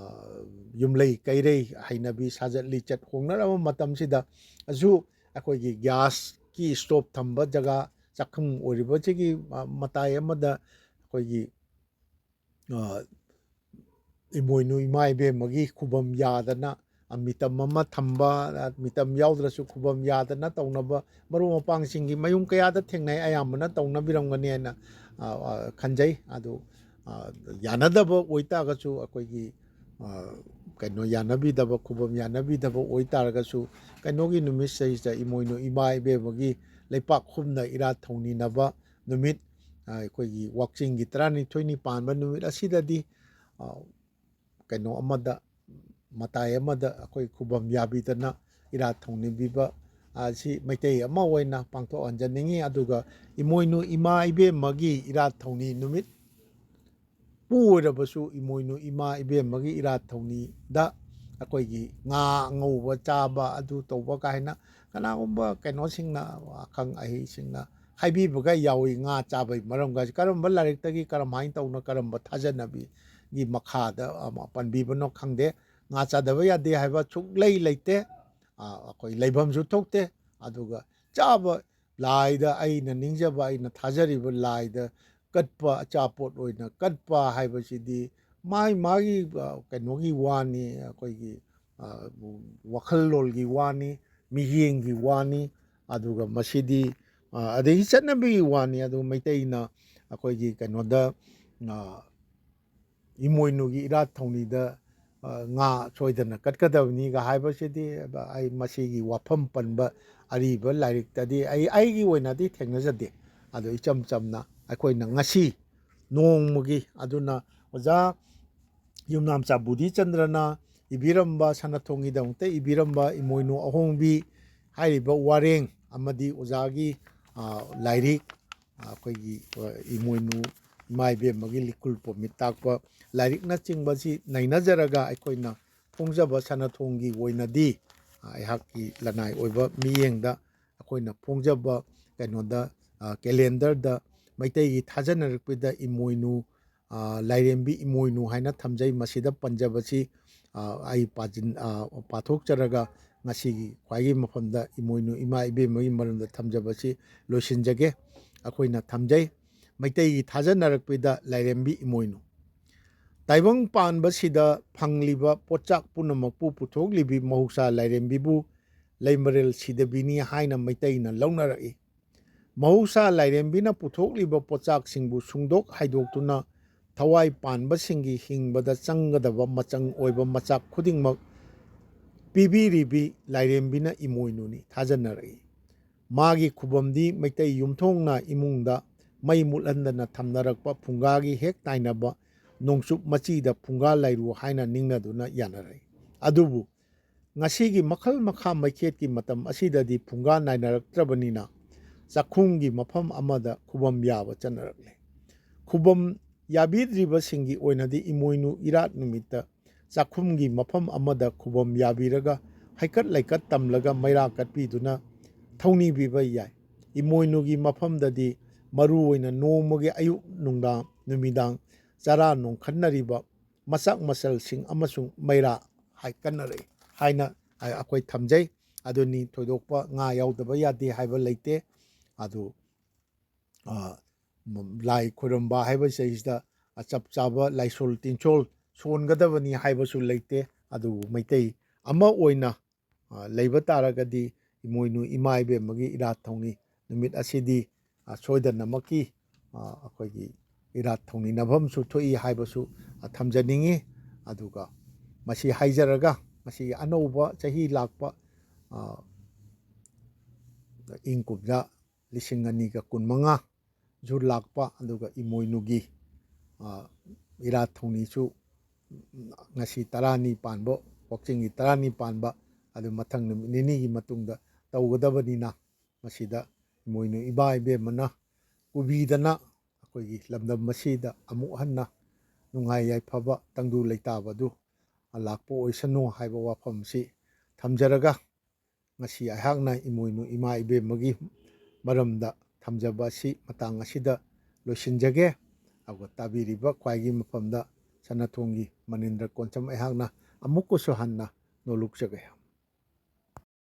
ꯌꯨꯝꯂꯩ ꯀꯩꯔꯩ ꯍꯩꯅꯕꯤ ꯁꯥꯖꯠ ꯂꯤꯆꯠ ꯍꯣꯡꯅꯔꯕ ꯃꯇꯝꯁꯤꯗꯁꯨ ꯑꯩꯈꯣꯏꯒꯤ ꯒ꯭ꯌꯥꯁꯀꯤ ꯏꯁꯇꯣꯞ ꯊꯝꯕ ꯖꯒꯥ ꯆꯥꯛꯈꯨꯝ ꯑꯣꯏꯔꯤꯕꯁꯤꯒꯤ, ꯑ, ꯃꯇꯥꯏ ꯑꯃꯗ ꯑꯩꯈꯣꯏꯒꯤ, ꯑ, ꯏꯃꯣꯏꯅꯨ ꯏꯃꯥ ꯏꯕꯦꯝꯃꯒꯤ ꯈꯨꯕꯝ ꯌꯥꯗꯅ, ꯑ, ꯃꯤꯇꯝ ꯑꯃ ꯊꯝꯕ, ꯑ, ꯃꯤꯇꯝ ꯌꯥꯎꯗ꯭ꯔꯁꯨ ꯈꯨꯕꯝ ꯌꯥꯗꯅ ꯇꯧꯅꯕ ꯃꯔꯨꯞ ꯃꯄꯥꯡꯁꯤꯡꯒꯤ ꯃꯌꯨꯝ ꯀꯌꯥꯗ ꯊꯦꯡꯅꯩ, ꯑꯌꯥꯝꯕꯅ ꯇꯧꯅꯕꯤꯔꯝꯒꯅꯤ ꯍꯥꯏꯅ, ꯑ, ꯑ, ꯈꯟꯖꯩ꯫ ꯑꯗꯨ, ꯑ, ꯌꯥꯅꯗꯕ ꯑꯣꯏꯇꯥꯔꯒꯁꯨ ꯑꯩꯈꯣꯏꯒꯤ, ꯑ, ꯀꯩꯅꯣ ꯌꯥꯅꯕꯤꯗꯕ, ꯈꯨꯕꯝ ꯌꯥꯅꯕꯤꯗꯕ ꯑꯣꯏꯇꯥꯔꯒꯁꯨ ꯀꯩꯅꯣꯒꯤ ꯅꯨꯃꯤꯠꯁꯤꯗꯩꯁꯤꯗ ꯏꯃꯣꯏꯅꯨ ꯏꯃꯥ ꯏꯕꯦꯝꯃꯒꯤ ꯂꯩꯄꯥꯛ ꯈꯨꯝꯅ ꯏꯔꯥꯠ ꯊꯧꯅꯤꯅꯕ ꯅꯨꯃꯤꯠ, ꯑ, ꯑꯩꯈꯣꯏꯒꯤ ꯋꯥꯛꯆꯤꯡꯒꯤ ꯇꯔꯥꯅꯤꯊꯣꯏꯅꯤ ꯄꯥꯟꯕ ꯅꯨꯃꯤꯠ ꯑꯁꯤꯗꯗꯤ, ꯑ, ꯀꯩꯅꯣ ꯑꯃꯗ, ꯃꯇꯥꯏ ꯑꯃꯗ ꯑꯩꯈꯣꯏ ꯈꯨꯕꯝ ꯌꯥꯕꯤꯗꯅ ꯏꯔꯥꯠ ꯊꯧꯅꯤꯕꯤꯕ ꯑꯁꯤ ꯃꯩꯇꯩ ꯑꯃ ꯑꯣꯏꯅ ꯄꯥꯡꯊꯣꯛꯍꯟꯖꯅꯤꯡꯉꯤ꯫ ꯑꯗꯨꯒ ꯏꯃꯣꯏꯅꯨ ꯏꯃꯥ ꯏꯕꯦꯝꯃꯒꯤ ꯏꯔꯥꯠ ꯊꯧꯅꯤ ꯅꯨꯃꯤꯠ ꯄꯨ ꯑꯣꯏꯔꯕꯁꯨ ꯏꯃꯣꯏꯅꯨ ꯏꯃꯥ ꯏꯕꯦꯝꯃꯒꯤ ꯏꯔꯥꯠ ꯊꯧꯅꯤꯗ ꯑꯩꯈꯣꯏꯒꯤ ꯉꯥ ꯑꯉꯧꯕ ꯆꯥꯕ, ꯑꯗꯨ ꯇꯧꯕ ꯀꯥꯏꯅ ꯀꯅꯥꯒꯨꯝꯕ ꯀꯩꯅꯣꯁꯤꯡꯅ, ꯑꯈꯪ ꯑꯍꯩꯁꯤꯡꯅ ꯍꯥꯏꯕꯤꯕꯒ ꯌꯥꯎꯏ꯫ ꯉꯥ ꯆꯥꯕꯒꯤ ꯃꯔꯝꯒꯁꯤ ꯀꯔꯝꯕ ꯂꯥꯏꯔꯤꯛꯇꯒꯤ ꯀꯔꯝꯍꯥꯏꯅ ꯇꯧꯅ ꯀꯔꯝꯕ ꯊꯥꯖꯅꯕꯤꯒꯤ ꯃꯈꯥꯗ, ꯑꯃ, ꯄꯟꯕꯤꯕꯅꯣ ꯈꯪꯗꯦ꯫ ꯉꯥ ꯆꯥꯗꯕ ꯌꯥꯗꯦ ꯍꯥꯏꯕ ꯁꯨꯛꯂꯩ ꯂꯩꯇꯦ꯫ ꯑ, ꯑꯩꯈꯣꯏ ꯂꯩꯐꯝꯁꯨ ꯊꯣꯛꯇꯦ꯫ ꯑꯗꯨꯒ ꯆꯥꯕ, ꯂꯥꯏꯗ ꯑꯩꯅ ꯅꯤꯡꯖꯕ, ꯑꯩꯅ ꯊꯥꯖꯔꯤꯕ ꯂꯥꯏꯗ ꯀꯠꯄ, ꯑꯆꯥꯄꯣꯠ ꯑꯣꯏꯅ ꯀꯠꯄ ꯍꯥꯏꯕꯁꯤꯗꯤ ꯃꯥꯒꯤ ꯃꯥꯒꯤ, ꯑ, ꯀꯩꯅꯣꯒꯤ ꯋꯥꯅꯤ, ꯑꯩꯈꯣꯏꯒꯤ, ꯑ, ꯋꯥꯈꯜꯂꯣꯟꯒꯤ ꯋꯥꯅꯤ, ꯃꯤꯠꯌꯦꯡꯒꯤ ꯋꯥꯅꯤ꯫ ꯑꯗꯨꯒ ꯃꯁꯤꯗꯤ, ꯑ, ꯑꯗꯒꯤ ꯆꯠꯅꯕꯤꯒꯤ ꯋꯥꯅꯤ꯫ ꯑꯗꯨ ꯃꯩꯇꯩꯅ ꯑꯩꯈꯣꯏꯒꯤ ꯀꯩꯅꯣꯗ, ꯑ, ꯏꯃꯣꯏꯅꯨꯒꯤ ꯏꯔꯥꯠ ꯊꯧꯅꯤꯗ, ꯑ, ꯉꯥ ꯁꯣꯏꯗꯅ ꯀꯠꯀꯗꯕꯅꯤꯒ ꯍꯥꯏꯕꯁꯤꯗꯤ ꯑꯩ ꯃꯁꯤꯒꯤ ꯋꯥꯐꯝ ꯄꯟꯕ ꯑꯔꯤꯕ ꯂꯥꯏꯔꯤꯛꯇꯗꯤ ꯑꯩ, ꯑꯩꯒꯤ ꯑꯣꯏꯅꯗꯤ ꯊꯦꯡꯅꯖꯗꯦ꯫ ꯑꯗꯣ ꯏꯆꯝ ꯆꯝꯅ ꯑꯩꯈꯣꯏꯅ ꯉꯁꯤ ꯅꯣꯡꯃꯒꯤ, ꯑꯗꯨꯅ ꯑꯣꯖꯥ ꯌꯨꯝꯅꯥꯝꯆꯥ ꯕꯨꯙꯤꯆꯟꯗ꯭ꯔꯅ ꯏꯕꯤꯔꯝꯕ, ꯁꯅꯥꯊꯣꯡꯒꯤꯗꯃꯛꯇ ꯏꯕꯤꯔꯝꯕ ꯏꯃꯣꯏꯅꯨ ꯑꯍꯣꯡꯕꯤ ꯍꯥꯏꯔꯤꯕ ꯋꯥꯔꯦꯡ ꯑꯃꯗꯤ ꯑꯣꯖꯥꯒꯤ, ꯑ, ꯂꯥꯏꯔꯤꯛ, ꯑ, ꯑꯩꯈꯣꯏꯒꯤ, ꯑ, ꯏꯃꯣꯏꯅꯨ ꯏꯃꯥ ꯏꯕꯦꯝꯃꯒꯤ ꯂꯤꯀꯨꯜ ꯄꯣꯃꯤꯠ ꯇꯥꯛꯄ ꯂꯥꯏꯔꯤꯛꯅꯆꯤꯡꯕꯁꯤ ꯅꯩꯅꯖꯔꯒ ꯑꯩꯈꯣꯏꯅ ꯐꯣꯡꯖꯕ ꯁꯅꯥꯊꯣꯡꯒꯤ ꯑꯣꯏꯅꯗꯤ, ꯑ, ꯑꯩꯍꯥꯛꯀꯤ ꯂꯅꯥꯏ ꯑꯣꯏꯕ ꯃꯤꯠꯌꯦꯡꯗ ꯑꯩꯈꯣꯏꯅ ꯐꯣꯡꯖꯕ ꯀꯩꯅꯣꯗ, ꯑ, ꯀꯦꯂꯦꯟꯗꯔꯗ ꯃꯩꯇꯩꯒꯤ ꯊꯥꯖꯅꯔꯛꯄꯗ ꯏꯃꯣꯏꯅꯨ, ꯑ, ꯂꯥꯏꯔꯦꯝꯕꯤ ꯏꯃꯣꯏꯅꯨ ꯍꯥꯏꯅ ꯊꯝꯖꯩ꯫ ꯃꯁꯤꯗ ꯄꯟꯖꯕꯁꯤ, ꯑ, ꯑꯩ ꯄꯥꯖꯤꯟ-, ꯑ, ꯄꯥꯊꯣꯛꯆꯔꯒ ꯉꯁꯤꯒꯤ ꯈ꯭ꯋꯥꯏꯒꯤ ꯃꯐꯝꯗ ꯏꯃꯣꯏꯅꯨ ꯏꯃꯥ ꯏꯕꯦꯝꯃꯒꯤ ꯃꯔꯝꯗ ꯊꯝꯖꯕꯁꯤ ꯂꯣꯏꯁꯤꯟꯖꯒꯦ꯫ ꯑꯩꯈꯣꯏꯅ ꯊꯝꯖꯩ, ꯃꯩꯇꯩꯒꯤ ꯊꯥꯖꯅꯔꯛꯄꯗ ꯂꯥꯏꯔꯦꯝꯕꯤ ꯏꯃꯣꯏꯅꯨ꯫ ꯇꯥꯏꯕꯪ ꯄꯥꯟꯕꯁꯤꯗ ꯐꯪꯂꯤꯕ ꯄꯣꯠꯆꯥꯛ ꯄꯨꯝꯅꯃꯛꯄꯨ ꯄꯨꯊꯣꯛꯂꯤꯕꯤ ꯃꯍꯧꯁꯥ ꯂꯥꯏꯔꯦꯝꯕꯤꯕꯨ ꯂꯩꯃꯔꯦꯜ ꯁꯤꯗꯕꯤꯅꯤ ꯍꯥꯏꯅ ꯃꯩꯇꯩꯅ ꯂꯧꯅꯔꯛꯏ꯫ ꯃꯍꯧꯁꯥ ꯂꯥꯏꯔꯦꯝꯕꯤꯅ ꯄꯨꯊꯣꯛꯂꯤꯕ ꯄꯣꯠꯆꯥꯛꯁꯤꯡꯕꯨ ꯁꯨꯡꯗꯣꯛ ꯍꯥꯏꯗꯣꯛꯇꯨꯅ ꯊꯋꯥꯏ ꯄꯥꯟꯕꯁꯤꯡꯒꯤ ꯍꯤꯡꯕꯗ ꯆꯪꯒꯗꯕ ꯃꯆꯪ ꯑꯣꯏꯕ ꯃꯆꯥꯛ ꯈꯨꯗꯤꯡꯃꯛ ꯄꯤꯕꯤꯔꯤꯕꯤ ꯂꯥꯏꯔꯦꯝꯕꯤꯅ ꯏꯃꯣꯏꯅꯨꯅꯤ ꯊꯥꯖꯅꯔꯛꯏ꯫ ꯃꯥꯒꯤ ꯈꯨꯕꯝꯗꯤ ꯃꯩꯇꯩ ꯌꯨꯝꯊꯣꯡꯅ ꯏꯃꯨꯡꯗ ꯃꯩ ꯃꯨꯠꯍꯟꯗꯅ ꯊꯝꯅꯔꯛꯄ ꯐꯨꯡꯒꯥꯒꯤ ꯍꯦꯛ ꯇꯥꯏꯅꯕ ꯅꯣꯡꯆꯨꯞ ꯃꯆꯤꯗ ꯐꯨꯡꯒꯥ ꯂꯥꯏꯔꯨ ꯍꯥꯏꯅ ꯅꯤꯡꯅꯗꯨꯅ ꯌꯥꯅꯔꯛꯏ꯫ ꯑꯗꯨꯕꯨ ꯉꯁꯤꯒꯤ ꯃꯈꯜ ꯃꯈꯥ ꯃꯩꯈꯦꯠꯀꯤ ꯃꯇꯝ ꯑꯁꯤꯗꯗꯤ ꯐꯨꯡꯒꯥ ꯅꯥꯏꯅꯔꯛꯇ꯭ꯔꯕꯅꯤꯅ ꯆꯥꯛꯈꯨꯝꯒꯤ ꯃꯐꯝ ꯑꯃꯗ ꯈꯨꯕꯝ ꯌꯥꯕ ꯆꯠꯅꯔꯛꯂꯦ꯫ ꯈꯨꯕꯝ ꯌꯥꯕꯤꯗ꯭ꯔꯤꯕꯁꯤꯡꯒꯤ ꯑꯣꯏꯅꯗꯤ ꯏꯃꯣꯏꯅꯨ ꯏꯔꯥꯠ ꯅꯨꯃꯤꯠꯇ ꯆꯥꯛꯈꯨꯝꯒꯤ ꯃꯐꯝ ꯑꯃꯗ ꯈꯨꯕꯝ ꯌꯥꯕꯤꯔꯒ ꯍꯩꯀꯠ ꯂꯩꯀꯠ ꯇꯝꯂꯒ ꯃꯩꯔꯥ ꯀꯠꯄꯤꯗꯨꯅ ꯊꯧꯅꯤꯕꯤꯕ ꯌꯥꯏ꯫ ꯏꯃꯣꯏꯅꯨꯒꯤ ꯃꯐꯝꯗꯗꯤ ꯃꯔꯨ ꯑꯣꯏꯅ ꯅꯣꯡꯃꯒꯤ ꯑꯌꯨꯛ ꯅꯨꯡꯗꯥꯡ ꯅꯨꯃꯤꯗꯥꯡ ꯆꯔꯥ ꯅꯣꯡꯈꯟꯅꯔꯤꯕ ꯃꯆꯥꯛ ꯃꯆꯜꯁꯤꯡ ꯑꯃꯁꯨꯡ ꯃꯩꯔꯥ ꯍꯥꯏꯀꯠꯅꯔꯛꯏ ꯍꯥꯏꯅ ꯑꯩꯈꯣꯏ ꯊꯝꯖꯩ꯫ ꯑꯗꯨꯅꯤ, ꯊꯣꯏꯗꯣꯛꯄ ꯉꯥ ꯌꯥꯎꯗꯕ ꯌꯥꯗꯦ ꯍꯥꯏꯕ ꯂꯩꯇꯦ꯫ ꯑꯗꯨ, ꯑ, ꯂꯥꯏ ꯈꯣꯏꯔꯝꯕ ꯍꯥꯏꯕꯁꯤꯗꯩꯁꯤꯗ ꯆꯞ ꯆꯥꯕ ꯂꯥꯏꯁꯣꯜ ꯇꯤꯟꯁꯣꯜ ꯁꯣꯟꯒꯗꯕꯅꯤ ꯍꯥꯏꯕꯁꯨ ꯂꯩꯇꯦ꯫ ꯑꯗꯨꯕꯨ ꯃꯩꯇꯩ ꯑꯃ ꯑꯣꯏꯅ, ꯑ, ꯂꯩꯕ ꯇꯥꯔꯒꯗꯤ ꯏꯃꯣꯏꯅꯨ ꯏꯃꯥ ꯏꯕꯦꯝꯃꯒꯤ ꯏꯔꯥꯠ ꯊꯧꯅꯤ ꯅꯨꯃꯤꯠ ꯑꯁꯤꯗꯤ, ꯑ, ꯁꯣꯏꯗꯅꯃꯛꯀꯤ, ꯑ, ꯑꯩꯈꯣꯏꯒꯤ ꯏꯔꯥꯠ ꯊꯧꯅꯤꯅꯐꯝꯁꯨ ꯊꯣꯛꯏ ꯍꯥꯏꯕꯁꯨ, ꯑ, ꯊꯝꯖꯅꯤꯡꯉꯤ꯫ ꯑꯗꯨꯒ ꯃꯁꯤ ꯍꯥꯏꯖꯔꯒ ꯉꯁꯤꯒꯤ ꯑꯅꯧꯕ ꯆꯍꯤ ꯂꯥꯛꯄ, ꯑ, ꯏꯪ ꯀꯨꯝꯖꯥ ꯂꯤꯁꯤꯡ ꯑꯅꯤꯒ ꯀꯨꯟꯃꯉꯥ ꯁꯨ ꯂꯥꯛꯄ, ꯑꯗꯨꯒ ꯏꯃꯣꯏꯅꯨꯒꯤ, ꯑ, ꯏꯔꯥꯠ ꯊꯧꯅꯤꯁꯨ ꯉꯁꯤ ꯇꯔꯥꯅꯤ ꯄꯥꯟꯕ, ꯋꯥꯛꯆꯤꯡꯒꯤ ꯇꯔꯥꯅꯤ ꯄꯥꯟꯕ, ꯑꯗꯨ ꯃꯊꯪ ꯅꯨꯃꯤꯠ ꯅꯤꯅꯤꯒꯤ ꯃꯇꯨꯡꯗ ꯇꯧꯒꯗꯕꯅꯤꯅ, ꯃꯁꯤꯗ ꯏꯃꯣꯏꯅꯨ ꯏꯃꯥ ꯏꯕꯦꯝꯃꯅ ꯄꯨꯕꯤꯗꯅ ꯑꯩꯈꯣꯏꯒꯤ ꯂꯝꯗꯝ ꯑꯁꯤꯗ ꯑꯃꯨꯛ ꯍꯟꯅ ꯅꯨꯡꯉꯥꯏ ꯌꯥꯏꯐꯕ ꯇꯪꯗꯨ ꯂꯩꯇꯥꯕꯗꯨ ꯂꯥꯛꯄ ꯑꯣꯏꯁꯅꯨ ꯍꯥꯏꯕ ꯋꯥꯐꯝꯁꯤ ꯊꯝꯖꯔꯒ, ꯉꯁꯤ ꯑꯩꯍꯥꯛꯅ ꯏꯃꯣꯏꯅꯨ ꯏꯃꯥ ꯏꯕꯦꯝꯃꯒꯤ ꯃꯔꯝꯗ ꯊꯝꯖꯕ ꯑꯁꯤ ꯃꯇꯥꯡ ꯑꯁꯤꯗ ꯂꯣꯏꯁꯤꯟꯖꯒꯦ꯫ ꯑꯗꯨꯒ ꯇꯥꯕꯤꯔꯤꯕ ꯈ꯭ꯋꯥꯏꯒꯤ ꯃꯐꯝꯗ ꯁꯅꯥꯊꯣꯡꯒꯤ ꯃꯅꯤꯟꯗ꯭ꯔ ꯀꯣꯟꯁꯝ ꯑꯩꯍꯥꯛꯅ ꯑꯃꯨꯛꯀꯁꯨ ꯍꯟꯅ ꯅꯣꯂꯨꯛꯆꯒꯦ꯫